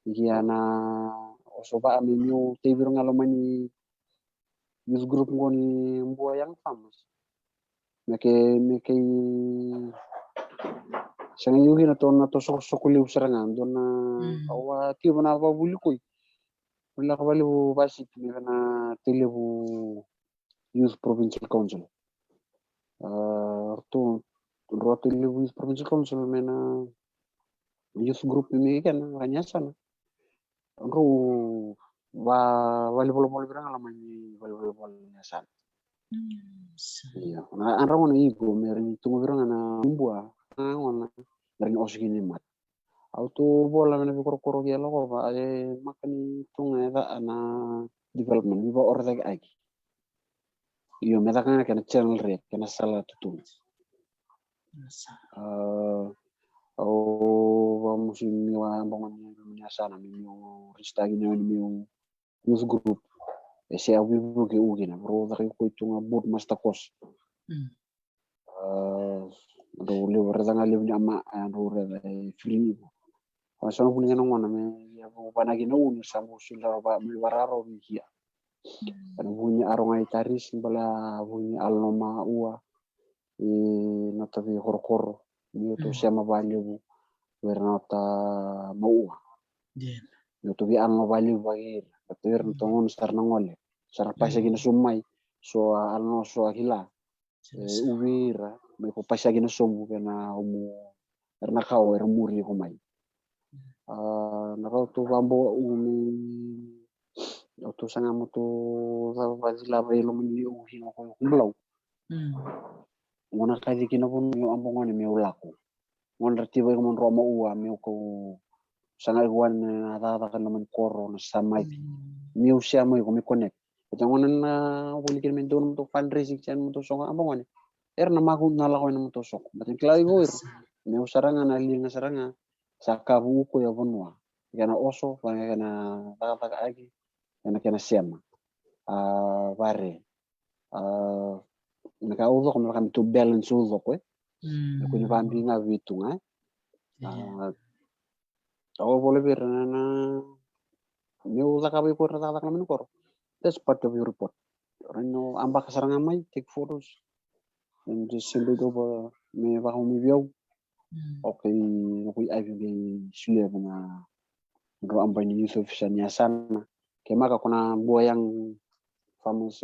Ia na o so vaa me niu tei vei ira ga loma ni youth group qo ni Bua Young Farmers. Me kei, me kei sega iu kina to na to sokosoko levu sara ga dua na au a tiva na vavuli koi. Lako valevu vasiti me vena tei levu Youth Provincial Council. A, ratou drau tei levu Youth Provincial Council me na youth group me kena ka ni yasana. Drau va, valivolavola vei ira ga loma ni valivolavola ni yasana. Ia na a drau gona iko me ra ni tuga vei ira ga na bua, a gona me ra ni oso kina i mata. Au tu vola me na veikorokoro ke lako va e maka ni tu ga e ca na development, veivaorecaki aki. Io, me caka ga kena channel re, kena sala tutu. Au vamusi mi wa bogo ni mi asana mi mi ristagi ni mi youth group. E se au vivu ke ugi na bro caka iko itu ga board master course. Rau levu rau caka levu ni ama rau rau e free. Ko sa na vuni na gona me ia vanaki na uni sa mo sila va me vararo vi kia. Ana vuni aro ga i taris bala vuni alno ma ua. I nota veikorokoro ni o tou sema valevu vei ira na nota maua. Ni o tou veialano valevu vei ira, nota vei ira na tou gone sa ra na gole, sa ra pasaki na sobu mai. So a alano so a kila e uvi ira mai ko pasaki na sobu vei na omu era na kawa era muri iko mai. A na kau tou vabo umi o tou saga mo tou cava vacilava i loma ni uhi na ko iko blau. Gona kaci kina vonu meu abo gone meu lako. Gona ra tiva iko mo dro ma ua meu kau saga iko wani na cakacaka na mani koro na sa mai. Meu sea mo iko me connect. Ita gona na voli kina me dou na motou fundraising sia na motou soko abo gone. Era na maku na lako ina motou soko. Mata kila iko ira. Meu sara ga na liga sara ga. Sa kavu uko ia vanua. Kena oso, vaka kena cakacaka aki. Kena kena sema. A vare. A na ka ucoko me vaka me tu balance ucoko e. Na kuni vabi ga vitu ga e. A au vola vei ira na meu cakava iko ira na cakacaka na mani koro. That's part of your report. Reno abaka sara ga mai, take photos. And just send it over me vakaumi vei au. Okay, na koi aivi me sulia vei na dro aba ni youth officer ni asana. Ke maka kona bua yang famous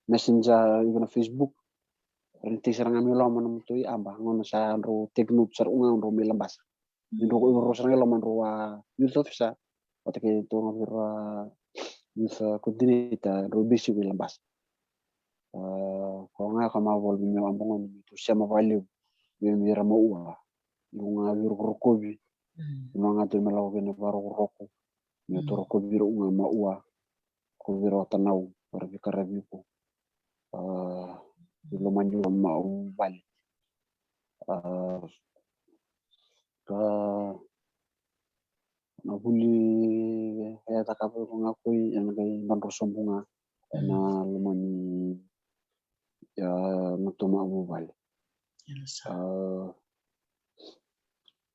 messenger iko na Facebook. Reni tei sara ga me loma na mutoi aba gona sa dro take note sara unga dro me labasa. Ni dro ko iko ro sara ga loma dro a youth officer. Vata ke tou ga vei ra youth coordinator dro bisi ko i labasa. Ko ga ko ma vola vei meu aba gone me tou sema valevu vei me ra ma ua. Iko ga vei rokorokovi. Iko ga tou me lako vei na varokoroko. Me tou rokovi ira uga ma ua. Ko vei ra o tanau vara vei karavi iko. A i loma ni loma au vale. A ka na vuli e cakava iko ga koi ena kai badro sobu ga ena loma ni ia na toma vuvale.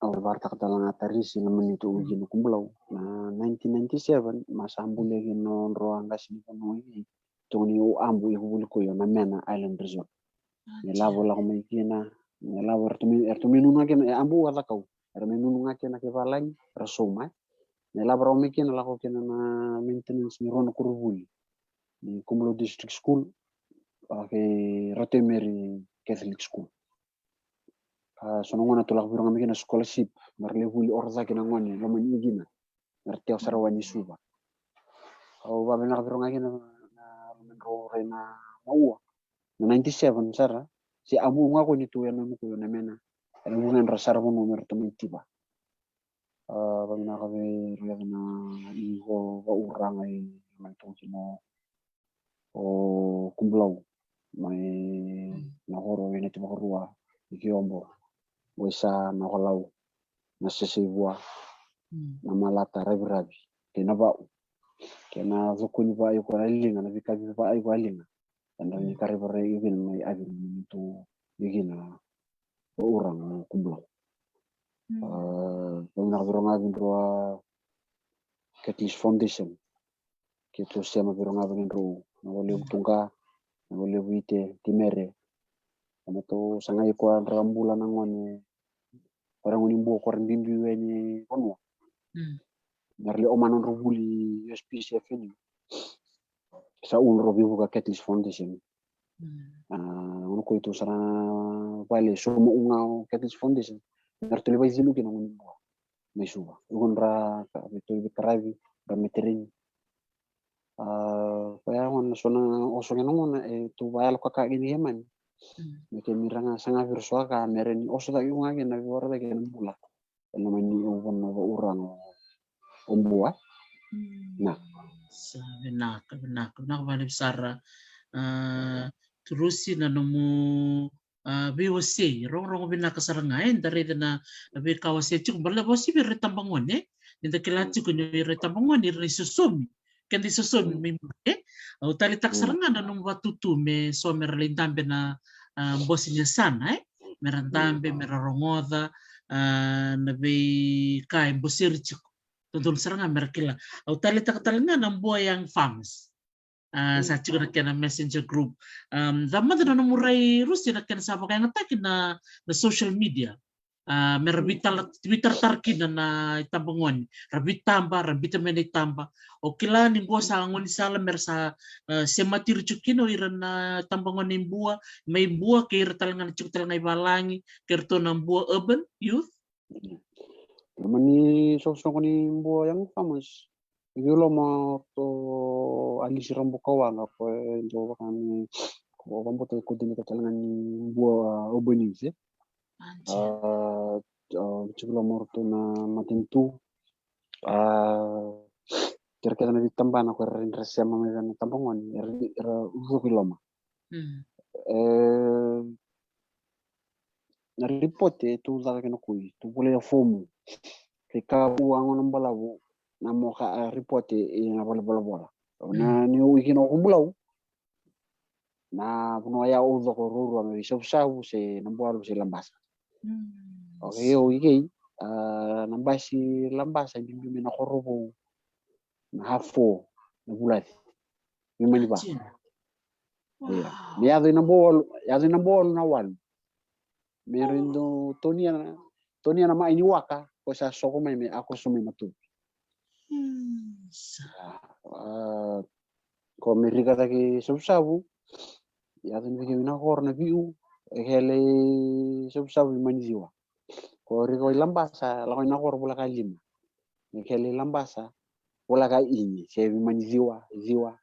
Au varataka tale ga tarisi na manitu au kina kubulau na nineteen ninety-seven ma sa buli kina o dro a qasi ni vanua i togoni o abu i kuvuli koi o na Mena Island Resort. Ni lavo lako mai kina ni lavo era tu mai nunu ga kina e abu a cakau era mai nunu ga kina ke valagi era sou mai. Ni lavo rau mai kina lako kina na maintenance ni rua na kuruvuli ni Kumbulau District School a kei Rotemeri Catholic School. A so na gona tu lako vei ira ga mai kina scholarship mera lai vuli oro cake na gone loma ni kina mera teo sara wani Suva. Au vavinaka vei ira ga kina na loma ni rau rai na maua na ninety seven sara se abu ga ko ni tu ena nuku na Mena ena vuga dra sara vanua mera tamai tiva. A vavinaka vei ira na iko vauraga i mai tu kina o Kubulau mai na horo i Nati Vakarua i Kiobo, Waisa, Nakolau, na Seseivua, na Malata, Raviravi kei na Vau kei na cokoni vaai ko a liga na vikavi vaai ko a liga. Ena ni kariva rai i kina mai avi na mutu i kina vauraga na Kubulau. A vavinaka vei ira ga vei dro a Catholic Foundation. Ke tou sema vei ira ga vei dro na Valevu Tuqa na Valevu Ite Timere. Ena tou sagai ko a dra bula na gone ko ra gone bua ko ra bibi weni vanua. Mera le oma na dro vuli U S P C F N U. Sa unu ro vivuka Catholic Foundation. A gona ko i tu sara vale so mo unga o Catholic Foundation. Mera tu le vaicilu kina gone bua mai Suva. Iko dra ka vei tu le veikaravi dra metereni. A koya gona so na oso kena gona e tu vayalo kaka kina ke mani. Me ke mira ga saga vei ira so a ka mera ni oso cake iko ga kina vei ora cake na bula. ena mani uvana vauraga o Bua. Na. Sa vinaka, vinaka, vinaka vakalevu sara. A, Turusi na nomu a, veiwasei, rogorogo vinaka sara ga, e, da raica na veika wasei tiko, baleta vasi vei ira itabagone, e. Ni da kila tiko ni ira itabagone, ira na isosomi. Keda isosomi mai muri, e. Au taleitaka sara ga na nomu vatutu me so me ra lai dabe na, a, bose ni yasana, e. Me ra dabe, me ra rogoca, a, na veika e boseri tiko. Dodonu sara ga me ra kila. Au taleitaka tale ga na Bua Young Farmers. A, sa tiko na kena messenger group. Um, ca mada na nomu rai Rusi na kena sa vakayagataki na, na social media. A, me ra vitala, vitaratara kina na itabagone. Ra vitaba, ra bita mai na itaba. O kila ni qo sa gaunisala me ra sa, a, semati ira tiko kina o ira na itabagone i Bua, mai Bua, kei ira tale ga na tiko tale ga i valagi, kei iratou na Bua urban youth. Mani soqosoqo ni Bua Young Farmers. Vei Loma, o Alisi Rabukawaqa, ko e dau vaka me ko vakabauta e coordinator tale ga ni Bua, a, urban youth, e. A, a, tiko Loma o ratou na matanitu. A, kei ira kece na veitabana ko era, era sema mai vei na tabagone, era, era ucoko i Loma. E, na ripote e tu caka kina koi, tu volai a fomu. Ke ka vu a gona balavu na mo ka a ripote e na valenivolavola. Na ni o i kina o Kubulau, na vanua ya o ucoko ruarua me vei Savusavu se Nabualu se Labasa. O kei o i kei, a, na basi Labasa e biubiu mai na Korovou, na Hafo, na Vulaci. Me mani va. Ia. Me yaco i Nabualu, yaco i Nabualu na walu. Me ra dau tonia na, tonia na mai ni waka, ko sa soko mai me a ko so mai na tu. A, ko me rika cake Savusavu, yaco ni vei kei na koro na viu, e kele Savusavu i mani ciwa. Ko rika i Labasa, lako i na koro vula ka lima. E kele i Labasa, vula ka ini, se vi mani ciwa, ciwa.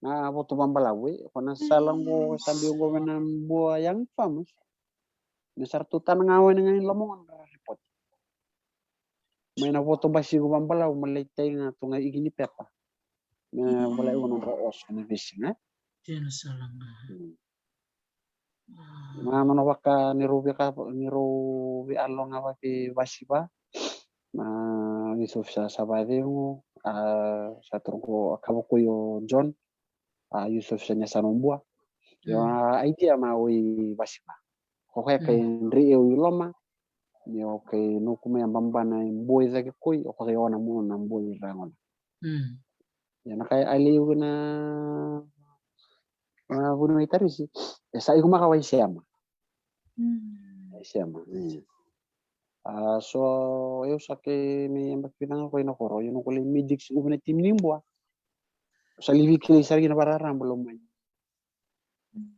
Na voto vabalavu, e, ko na sala qo, sa dei qo vei na Bua Young Farmers. Me sa ratou tana ga wena ga i Loma gona ra ripote. Mai na voto basiko vabalavu, ma lai tai ga tu ga iki ni pepa. Me volai iko nodra oso na vesi ga. Tena sala ga. Na nona vaka ni rau veka, ni rau vealoga vake vasiva. Na youth officer sa vacegu, a, sa toro ko a kava koi o John, a, youth officer ni yasana o Bua. Io, a idea ma o i vasiva. Ko koya kai drei eu i Loma, ni o kai noku mai a babana e boi cake koi, o koya kai ona muna na boi ragona. Ia na kai a lei na, na vuniwai tarisi, e sa iko maka wai sema. Wai sema. A, so eu sa ke me yabaki vinaka ko ina koro, io noku lei medics uve na timi ni Bua. Sa livi kilai sara kina vararaba lo mai.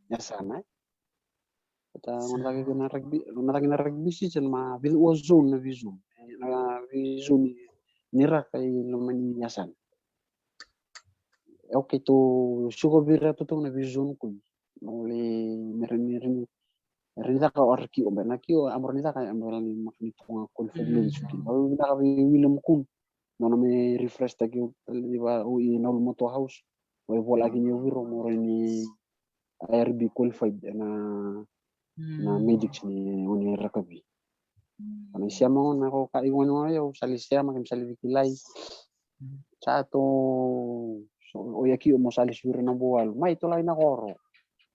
Yasana, e. Kota gona cake na rugby, gona cake na rugby season ma vica ua zone na vision. Na vision ni raka i loma ni yasana. E, okay, tou siko vei ira totoka na vision koi. Nole me ra ni, ra ni, ra ni caka o ara kio, be na kio, a mora ni caka, a mora ni maka ni toka ga qualified league suki. Au vinaka vei William Kun. Nona me refresh taki au tale ni va au i na ulu moto house. Au e volaki ni au viro mo rai ni I R B qualified na, na medics ni oni rakavi. Ana i sema gona ko ka i gona gona au sali sema ke me sali vikilai. Sa to o yaki o mo sali suvira na bualu. Mai to lai na koro.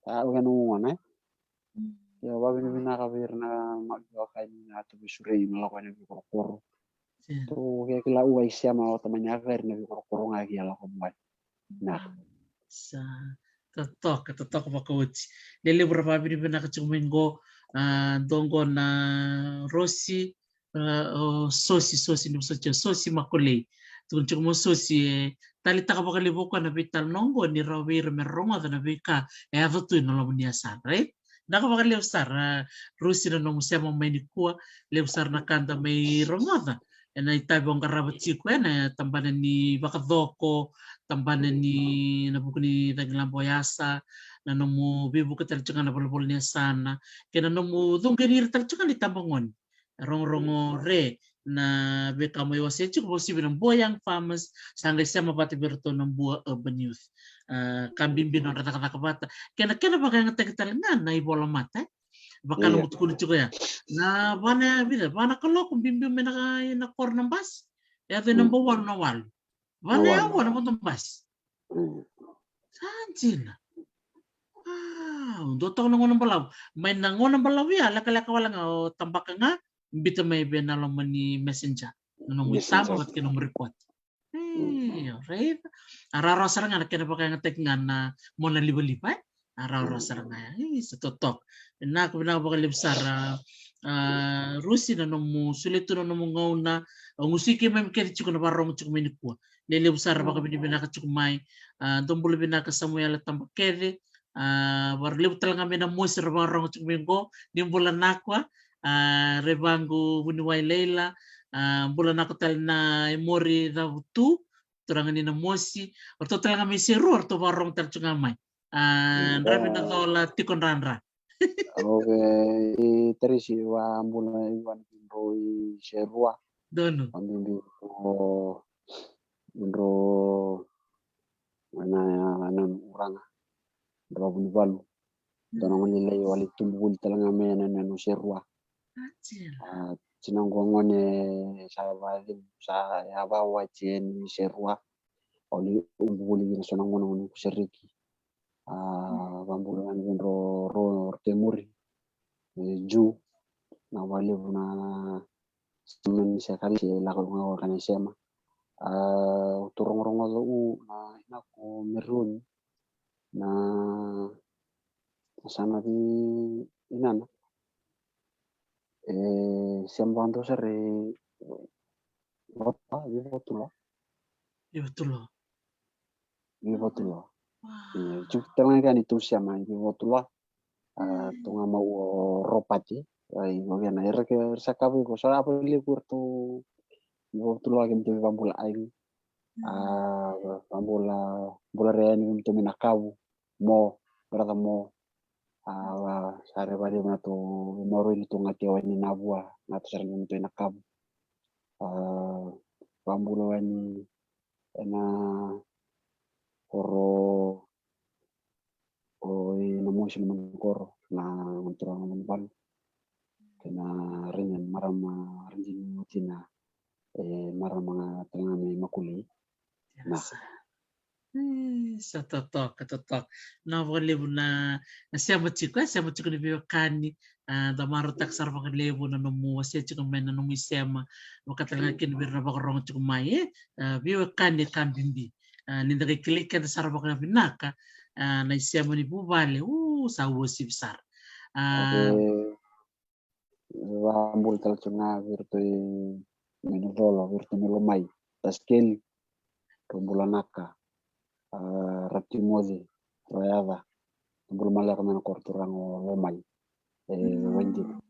Sa au gana gona e. Ia vavinavinaka vei ira na maki o kai ni na to visurei na lako ena vikorokoro. Tou kila ua i sema o tamani a veri na vikorokoro ga ki a lako mai. Na. Sa totoka, totoka vakaoti. Lelevu ra vavinavinaka tiko mai qo, a, dua qo na Rosi, a, o Sosi, Sosi, ni Sosi, Sosi Makolei. Tukuna tiko mo Sosi, e, taleitaka vakalevu o koya na veitalanoa qo ni rawa vei ira me rogoca na veika e yaco tu ena loma ni yasana, right? Vinaka vakalevu sara, Rosi, na nomu sema mai nikua, levu sara na ka da mai rogoca ena itavi o qarava tiko ena tabana ni vakacoko, tabana ni na vuku ni cagilaba o yasa, na nomu veivuke tale tiko ga na volavola ni yasana, kei na nomu cuqeni ira tale tiko ga na itabagone. rogorogo re na veika mai wasea tiko, vakauasivi na Bua Young Farmers, sa qai sema vata vei iratou na Bua Urban Youth. A, ka bibi nodra cakacaka vata. Kena, kena vakayagataki tale ga na ivola mata, e? Vaka na mutukuni tiko ya. Na vana ya vica, vana kaloko bibi mai na, na koro na basi. E yaco i naba walu na walu. Vana ya walu na vodo basi. Sa dina. A, dua toka na gauna balavu. Mai na gauna balavu ya, lekaleka wale ga o tabaka ga, bita mai vei na loma ni messenger. Na nomu itaba vata kei na nomu report. Io, raica. A rawarawa sara ga na kena vakayagataki ga na mona livaliva, e? A rawarawa sara ga ya. Io, sa totoka. Vinaka, vinaka vakalevu sara, a, Rusi, na nomu solia tu na nomu gauna. Au gusu i keimami kece tiko na vakarorogo tiko mai nikua. Lelevu sara vakavinavinaka tiko mai. A, dou bula vinaka Samuela Tabakece. A, vakalevu tale ga mai na mosi ra vakarorogo tiko mai qo. Ni bula Nakua. A, Revaqu Vuniwai Leila. A, bula Nakua tale na Emori Cavutu. Turaga ni na mosi. O ratou tale ga mai Serua, o ratou vakarorogo tale tiko ga mai. A, Dravinacola Tikodradra. Oke, i Tarisi, vabula i vani dro i Serua. Donu. Vabibi o dro na, na uraga. Dro Vunivalu. Dua na gone lailai wale tubu voli tale ga mai na, na, na Serua. A, tinaqu gone sa vacegu, sa yavawa tiko ni Serua. Wale ubu voli kina so na gone, gone ko Sereki. A, vabula ga ni dro, ro, ro Temuri. E, Ju, na valevu na sema ni se kali se lako ga o kana sema. A, tu rogorogo do u na ina ko Meruni. Na, na sana vi inana. E, sema vado sara e, vota, vi votula. Vi votula. Vi votula. Wow. E, tu tala ga ni tu sema vi votula. A, tu ga ma o Ropati. Ai, o via na era ke sa ka vi ko sa apa le kurtu. Vi votula ke tu vabula ai. A, vabula, bula re ni tu mina kavu. Mo, brother Mo. A, sa re vale na tu Moro ni tu ga te wai ni na vua, na tu sa re ni tu na kavu. A, vabula wani ena koro o i na mosi na mani koro na turaga mani valu. Kena rene marama rene ni mutina e marama ga tale ga mai Makuli. Na. Sa. E, sa totoka, totoka. Na vakalevu na, na sema tiko, e, sema tiko ni veiwekani. A, da marautaka sara vakalevu na nomu wasea tiko mai na nomu isema. Vaka tale ga kina vei ira na vakarorogo tiko mai, e. A, veiwekani e ka bibi. A, ni da qai kilai keda sara vakavinaka. A, na isema ni vuvale, u, sa uasivi sara. A, vabula tale tu ga vei iratou i Minavolo, vei iratou i Lomai, Taskeli, ra bula naka, a, ra Timoci, ra yaca, ra bula maleka mai na koro turaga o Lomai. E, waidina.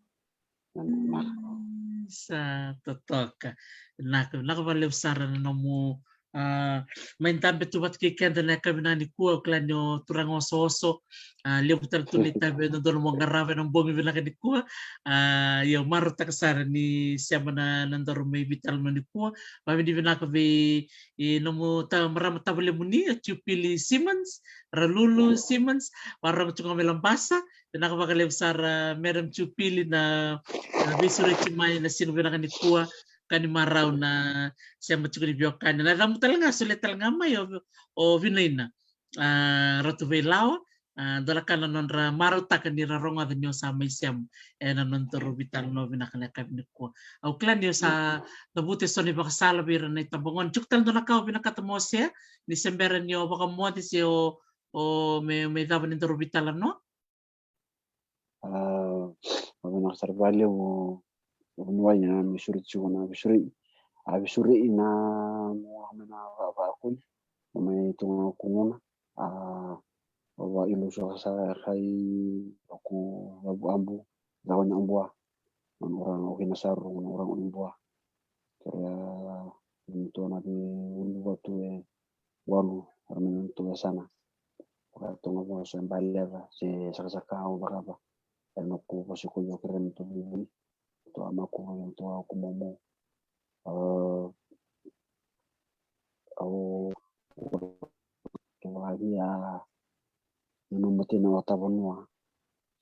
Na, na. Sa totoka. Naka, naka vakalevu sara na nomu, a, mai dabe tu vata kei keda na yakavi nikua, au kila ni o turaga osooso. A, levu tale tu na itavi e dodonu mo qarava ena bogi vinaka nikua. A, ia au marautaka sara ni sema na, na daru mai veitalanoa nikua. Vavinavinaka vei i nomu ta, marama tavalemuni, o Jupili Simmons, Ralulu Simmons, vakarorogo tiko ga mai Labasa. Vinaka vakalevu sara, Madam Jupili, na, na veisureti mai na siga vinaka nikua, ka ni marau na sema tiko ni veiwekani. Na yacamu tale ga, solia tale ga mai o, o Vinaina, a, Ratu Veilawa, a, dua na ka na nodra marautaka ni ra rogoca ni o sa mai sema ena nodaru veitalanoa vinaka na yakavi nikua. Au kila ni o sa cavuta eso na ivakasala vei ira na itabagone. Tiko tale dua na ka o vinakata mo wasea, ni se bera ni o vakamoce se o, o me, me cava ni daru veitalanoa. A, vinaka sara vakalevu, vuniwai na me sureti tiko na veisure, a, veisure na mo me na va, vakuli, mo me tu ga kuguna, a, o va ilu so sa kai o ku abu, abu, da wani abua, na ura o kina saru, na ura o ni bua. Kerea, ni tu na vi ulu vatu e walu, era me tu e sana. Vaka tu ga vo se baleca, se sakasaka au vakava. Era na ku vasi ko yo kerea me tu vi vuni. a maku vei tu a kumomo. A, au vahia na nomu tina o tavanua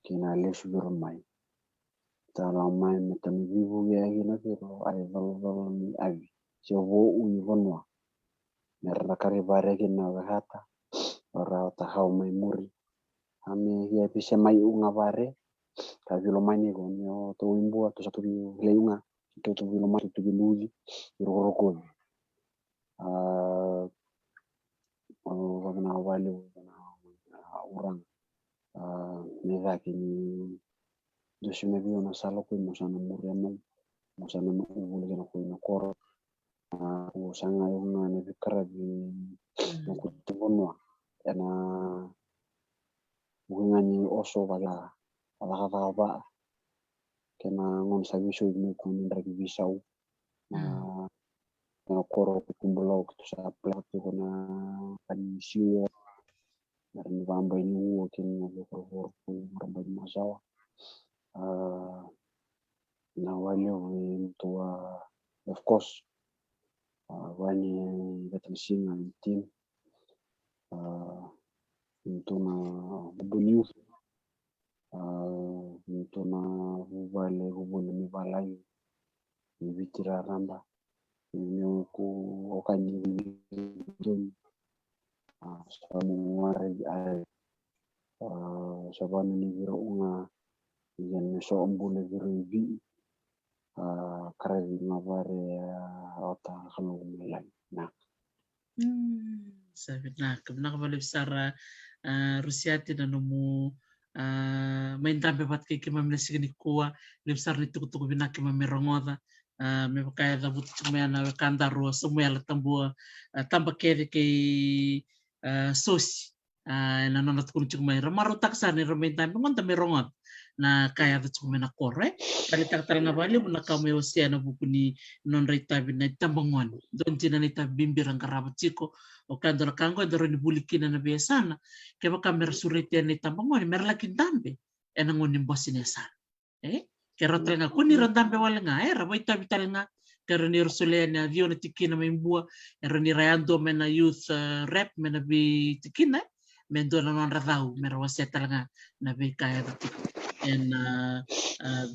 kei na lesu viro mai. Tala mai me tami vivu ia kina viro ai valuvalo ni avi se vo u i vanua. Me ra kari vare kina vehata ora o ta hau mai muri. A me ia pise mai u nga vare ka vilo mai ni ko ni o to i bua to sa to vi lei u nga to to vilo mai to vi luci i rokorokovi. A o vavina vale u na uranga. A me vaki ni dosi me vio na sala ko i mo sa na muria mai mo sa na uvuli kena ko i na koro. A ko sa ga i u nga na vikaravi na ko te vanua ena u ga ni oso vale a cakacaka vaa kena gona sa visau i me ko ni draki visau. Na na koro ko kubulau ki tu sa plea tiko na kani siwa. Na rani vabai ni uo kini na vikorovoro ko rabai ni masawa. A na wale we mtu wa of course a vani vetan singa in team. A mtu na bubuniu a mtu na vuvale vuvuni mi valai ni viti raraba ni ku okani doni. A samu warai ai a savanu ni viro unga ia me so bule viro i vii. A karavi nga vare a ota kalou mai lai na Sa vinaka, vinaka valevu sara a Rusiati na nomu a mai dabe vata kei keimami na siga nikua. Levu sara ni tukutuku vinaka keimami rogoca. A me vaka e cavuti tiko mai na wekadaru a Samuela Tabua a Taba kece kei a Sosi. A ena nona tukuni tiko mai ra marautaka sara ni ra mai dabe goda me rogoca na ka e yaco tiko mai na koro e. Talitaka tale ga valevu na ka mai osea ena vuku ni nodra itavi na itabagone. Dua dina na itavi bibi ra qarava tiko. O ka dua na ka oqo e dau rawa ni vuli kina na veiyasana kevaka me ra sureti ena itabagone me ra laki dabe ena gauna ni bose ni yasana. E ke rawa tale ga ko ni ra dabe wale ga e ra vaitavi tale ga. Ke ra ni ra solia yani a ciwa na tikina mai Bua e ra ni ra yadua mai na youth rep mai na veitikina e me dua na nodra cau me ra wasea tale ga na veika e yaco tiko ena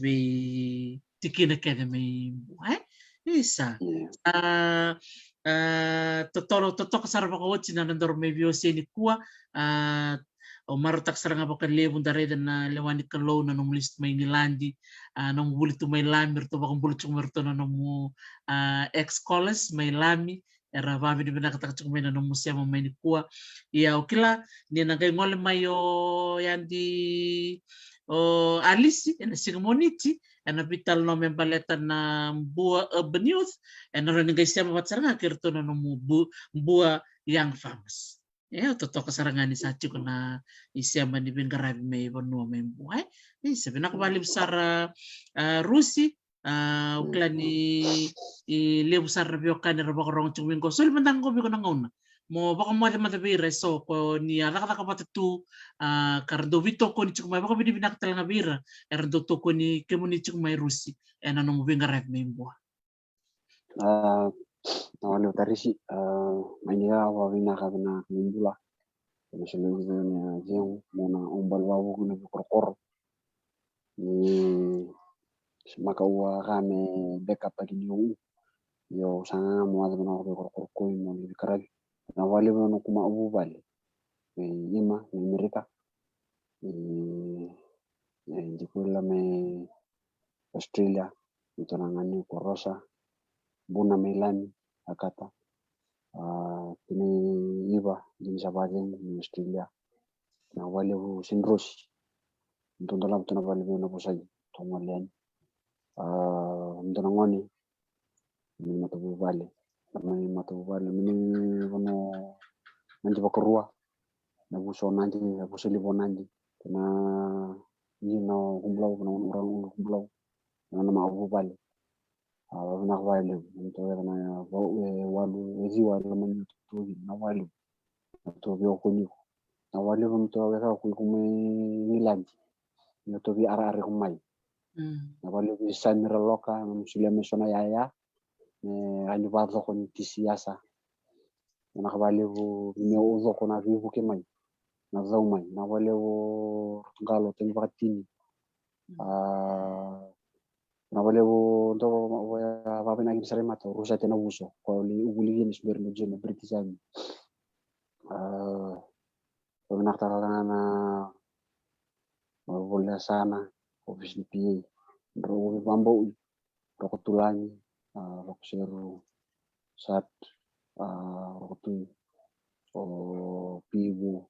veitikina kece mai Bua e. Isa a a totolo totoka sara vakaoti na nodra mai veiwasei nikua. A au marautaka sara ga vakalevu da raica na lewa ni Kalou na nomu lesu tu mai Igiladi. A nomu vuli tu mai Lami, ratou vakabula tiko mai ratou na nomu a ex-scholars mai Lami. Era vakavinavinakataka tiko mai na nomu sema mai nikua. Ia au kila ni na qai gole mai o yadi o Alisi ena siga Moniti ena veitalanoa me baleta na Bua Urban Youth. Ena rawa ni qai sema vata sara ga kei ratou na nomu Bua Young Farmers. E au totoka sara ga ni sa tiko na isema ni veiqaravi mai vanua mai Bua e. Isa vinaka valevu sara a Rusi. A au kila ni levu sara na veiwekani era vakarogo tiko mai qo. Soli mada qo vei iko na gauna mo vakamoce mada vei ira eso ko ni a cakacaka vata tu a ka ra dau veitokoni tiko mai. Vakavinavinaka tale ga vei ira era dau tokoni kemuni tiko mai Rusi ena nomu veiqaravi mai Bua. A na walevu Tarisi. A mai ni ka vakavinaka vinaka ni bula. Ena soli uve na cegu mo na ubalu vavuku na vikorokoro. Ni maka ua ka me beka paki ni u io sa ga mo waca vinaka vikorokoro koi mo livi karavi. Na walevu na kuma uvu vale me ima me Amerika. E dikuila me Australia. Mito na gani ko Rosa Buna mai Lami a kata. A tini iva dini sa vacegu mai Australia. Na valevu Sinrosi. Mito dola mito na valevu na vosai to gole yani. A mito na gone mini matavuvale mini matavuvale mini vano nadi vakarua. Na vuso nadi na vuso livo nadi kena ina kubulau kena uranga ulu kubulau. Na na ma vuvale. A vavinaka valevu na mito yaka na vau e walu e ciwa e lomani na tuvi na valevu. Na tuvi o kuniko na valevu na mito yaka o kuniko mai Ngiladi. Na tuvi ara ara kumai. Mm. Vinaka vakalevu vei Sami Raloka, na nomu solia mai so na yaya. Me rawa ni vacoko ni tisi yasa. Vinaka vakalevu, me o coko na veivuke mai, na cau mai. Vinaka vakalevu Ratu Qalo, Tami Vakatini. Mm. A, vinaka vakalevu, dou va-, va-, vakavinaka ni sarai mata, Rusa Tena Vuso, ko li uvuli kina siberi na jona, British Army. A, vakavinaka tale ga na, na Voliasana, ofisi ni P A, drau vabau, Roko Tulagi, a, Roko Seru, Sat, a, Roko Tui, o Pivu,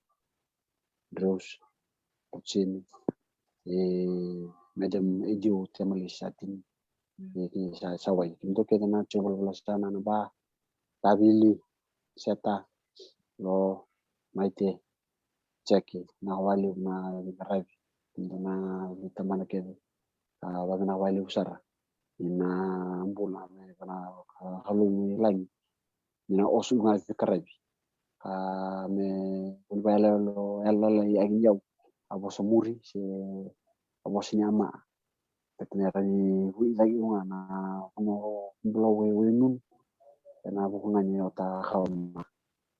Dreus, o Jimmy, e, Madam Edio, Temali, Satini, e, ki sa, sa wai. Kemudou kece na Joe Valavala Sana, na Ba, Tavili, Seta, Lo, Maite, Jackie, vinaka vakalevu na veiqaravi. Kemudou na veitabana kece. A, vakavinaka vakalevu sara. Ina bula me vana, a, Kalou mai lagi. Ni na oso ga veiqaravi. A, me vuni vakayaloyalo, yaloyalo i agi ni yau. A vosa muri, se a vosa ni ama. Kati na yara ni vui cagi ga na, na bula wai, wai nunu. Ena vuku ga ni ota kawa ma,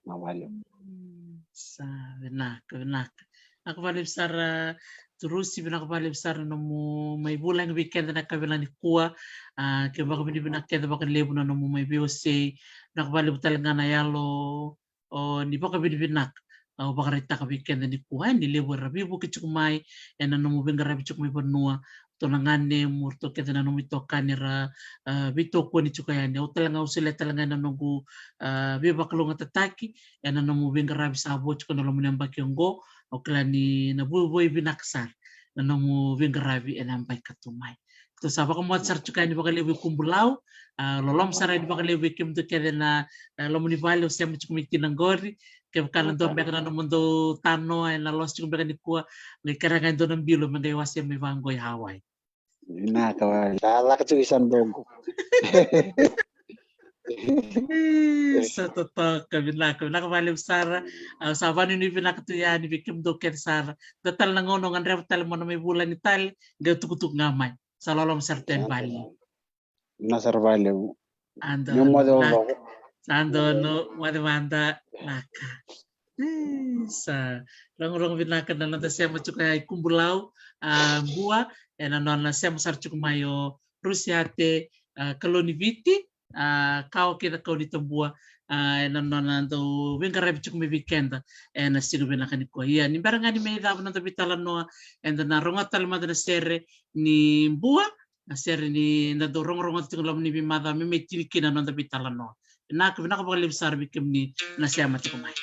na vale. Mm, sa vinaka, vinaka. Vinaka vakalevu sara, Turusi, vinaka vakalevu sara nomu mai vulagi vei keda na kavilavila nikua. A, ke vakavinavinaka keda vakalevu na nomu mai veiwasei. Vinaka vakalevu tale ga na yalo, o, ni vakavinavinaka. Au vakaraitaka vei keda nikua, e, ni levu era veivuke tiko mai ena nomu veiqaravi tiko mai vanua. Ratou na ganemu, ratou kece na nomu itokani ra, a, veitokoni tiko yani. Au tale ga, au solia tale ga na noqu, a, veivakalougatataki ena nomu veiqaravi sa vo tiko na loma ni yabaki oqo. Au kila ni na vuivui vinaka sara na nomu veiqaravi ena yabaki ka tu mai. Ratou sa vakamoce sara tiko yani vakalevu i Kubulau. A, loloma sara yani vakalevu vei kemudou kece na, a, loma ni vale o sema tiko mai kina qori. Kevaka na dua beka na nomudou tanoa ena losi tiko beka nikua, qai kerea ga e dua na bilo me qai wasea mai vaqo i Hawaii. Vinaka vakalevu. Sa caka tiko i San Diego. E, sa totoka, vinaka, vinaka vakalevu sara. A, sa vakanuinui vinaka tu yani vei kemudou kece sara. Dua tale na gauna o gadreva tale mo na mai vulagi tale, qai tukutuku ga mai. Sa loloma sara tu yani vakalevu. Vinaka sara vakalevu. A donu, vinaka. Sa donu, moce mada, vinaka. E, sa rogorogo vinaka na noda sema tiko ya i Kubulau, a, Bua, ena nona sema sara tiko mai o Rusiate, a, Kalou ni Viti, a, Kawa kei na Kau ni Tabua, a, ena nona dau veiqaravi tiko mai vei keda ena siga vinaka nikua. Ia, ni bera ga ni mai cava na noda veitalanoa, eda na rogoca tale mada na sere ni Bua, na sere ni da dau rogorogo tiko loma ni veimacawa me mai tini kina na noda veitalanoa. Vinaka, vinaka vakalevu sara vei kemuni na sema tiko mai.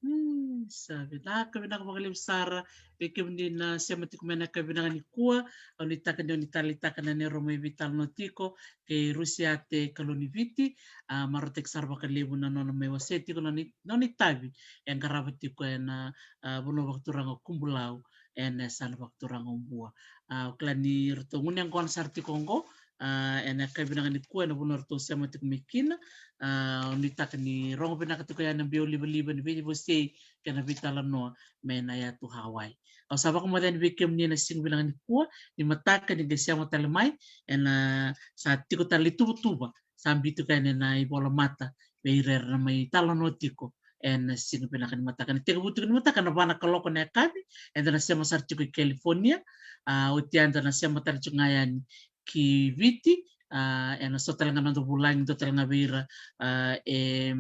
Hmm, sa vinaka, vinaka vakalevu sara vei kemuni na sema tiko mai na ka vinaka ni kua. Au nuitaka ni o ni taleitaka na neirau mai veitalanoa tiko kei Rusiate Kaloniviti. A, marautaki sara vakalevu na nona mai wasea tiko na nona itavi e qarava tiko ena, a, vanua vakaturaga o Kubulau ena yasana vakaturaga o Bua. A, au kila ni ratou gunu yaqona sara tiko oqo, a, ena ka vinaka ni kua ena vanua ratou sema tiko mai kina. A, au nuitaka ni rogo vinaka tiko yani na biau livaliva ni veivosei kei na veitalanoa mai na yatu Hawaii. Au sa vakamoce yani vei kemuni ena siga vinaka ni kua, ni mataka ni qai sema tale mai, ena sa tiko tale i tuvatuva sa biu tiko yani ena ivolamata vei ira era na mai talanoa tiko ena siga vinaka ni mataka. Ni tekivu tiko ni mataka na va na kaloko na yakavi, eda na sema sara tiko i California. A, oti eda na sema tale tiko ga yani ki Viti, a, ena so tale ga na noda vulagi, dua tale ga vei ira, a, e,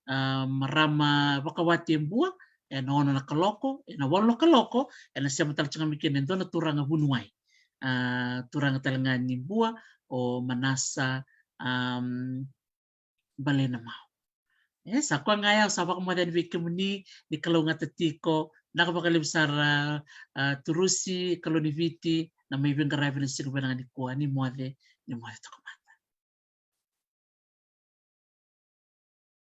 a, marama vakawati e Bua, ena ono na kaloko, ena walu na kaloko ena sema tale tiko ga mai kina e dua na turaga vuniwai, a, turaga tale ga ni Bua, o Manasa, am, Balainamau. E, sa koya ga ya, au sa vakamoce yani vei kemuni, ni kalougata tiko, vinaka vakalevu sara, a, Turusi Kaloniviti, na mai veiqaravi ena siga vinaka ni kua. Ni moce, ni moce toka mada.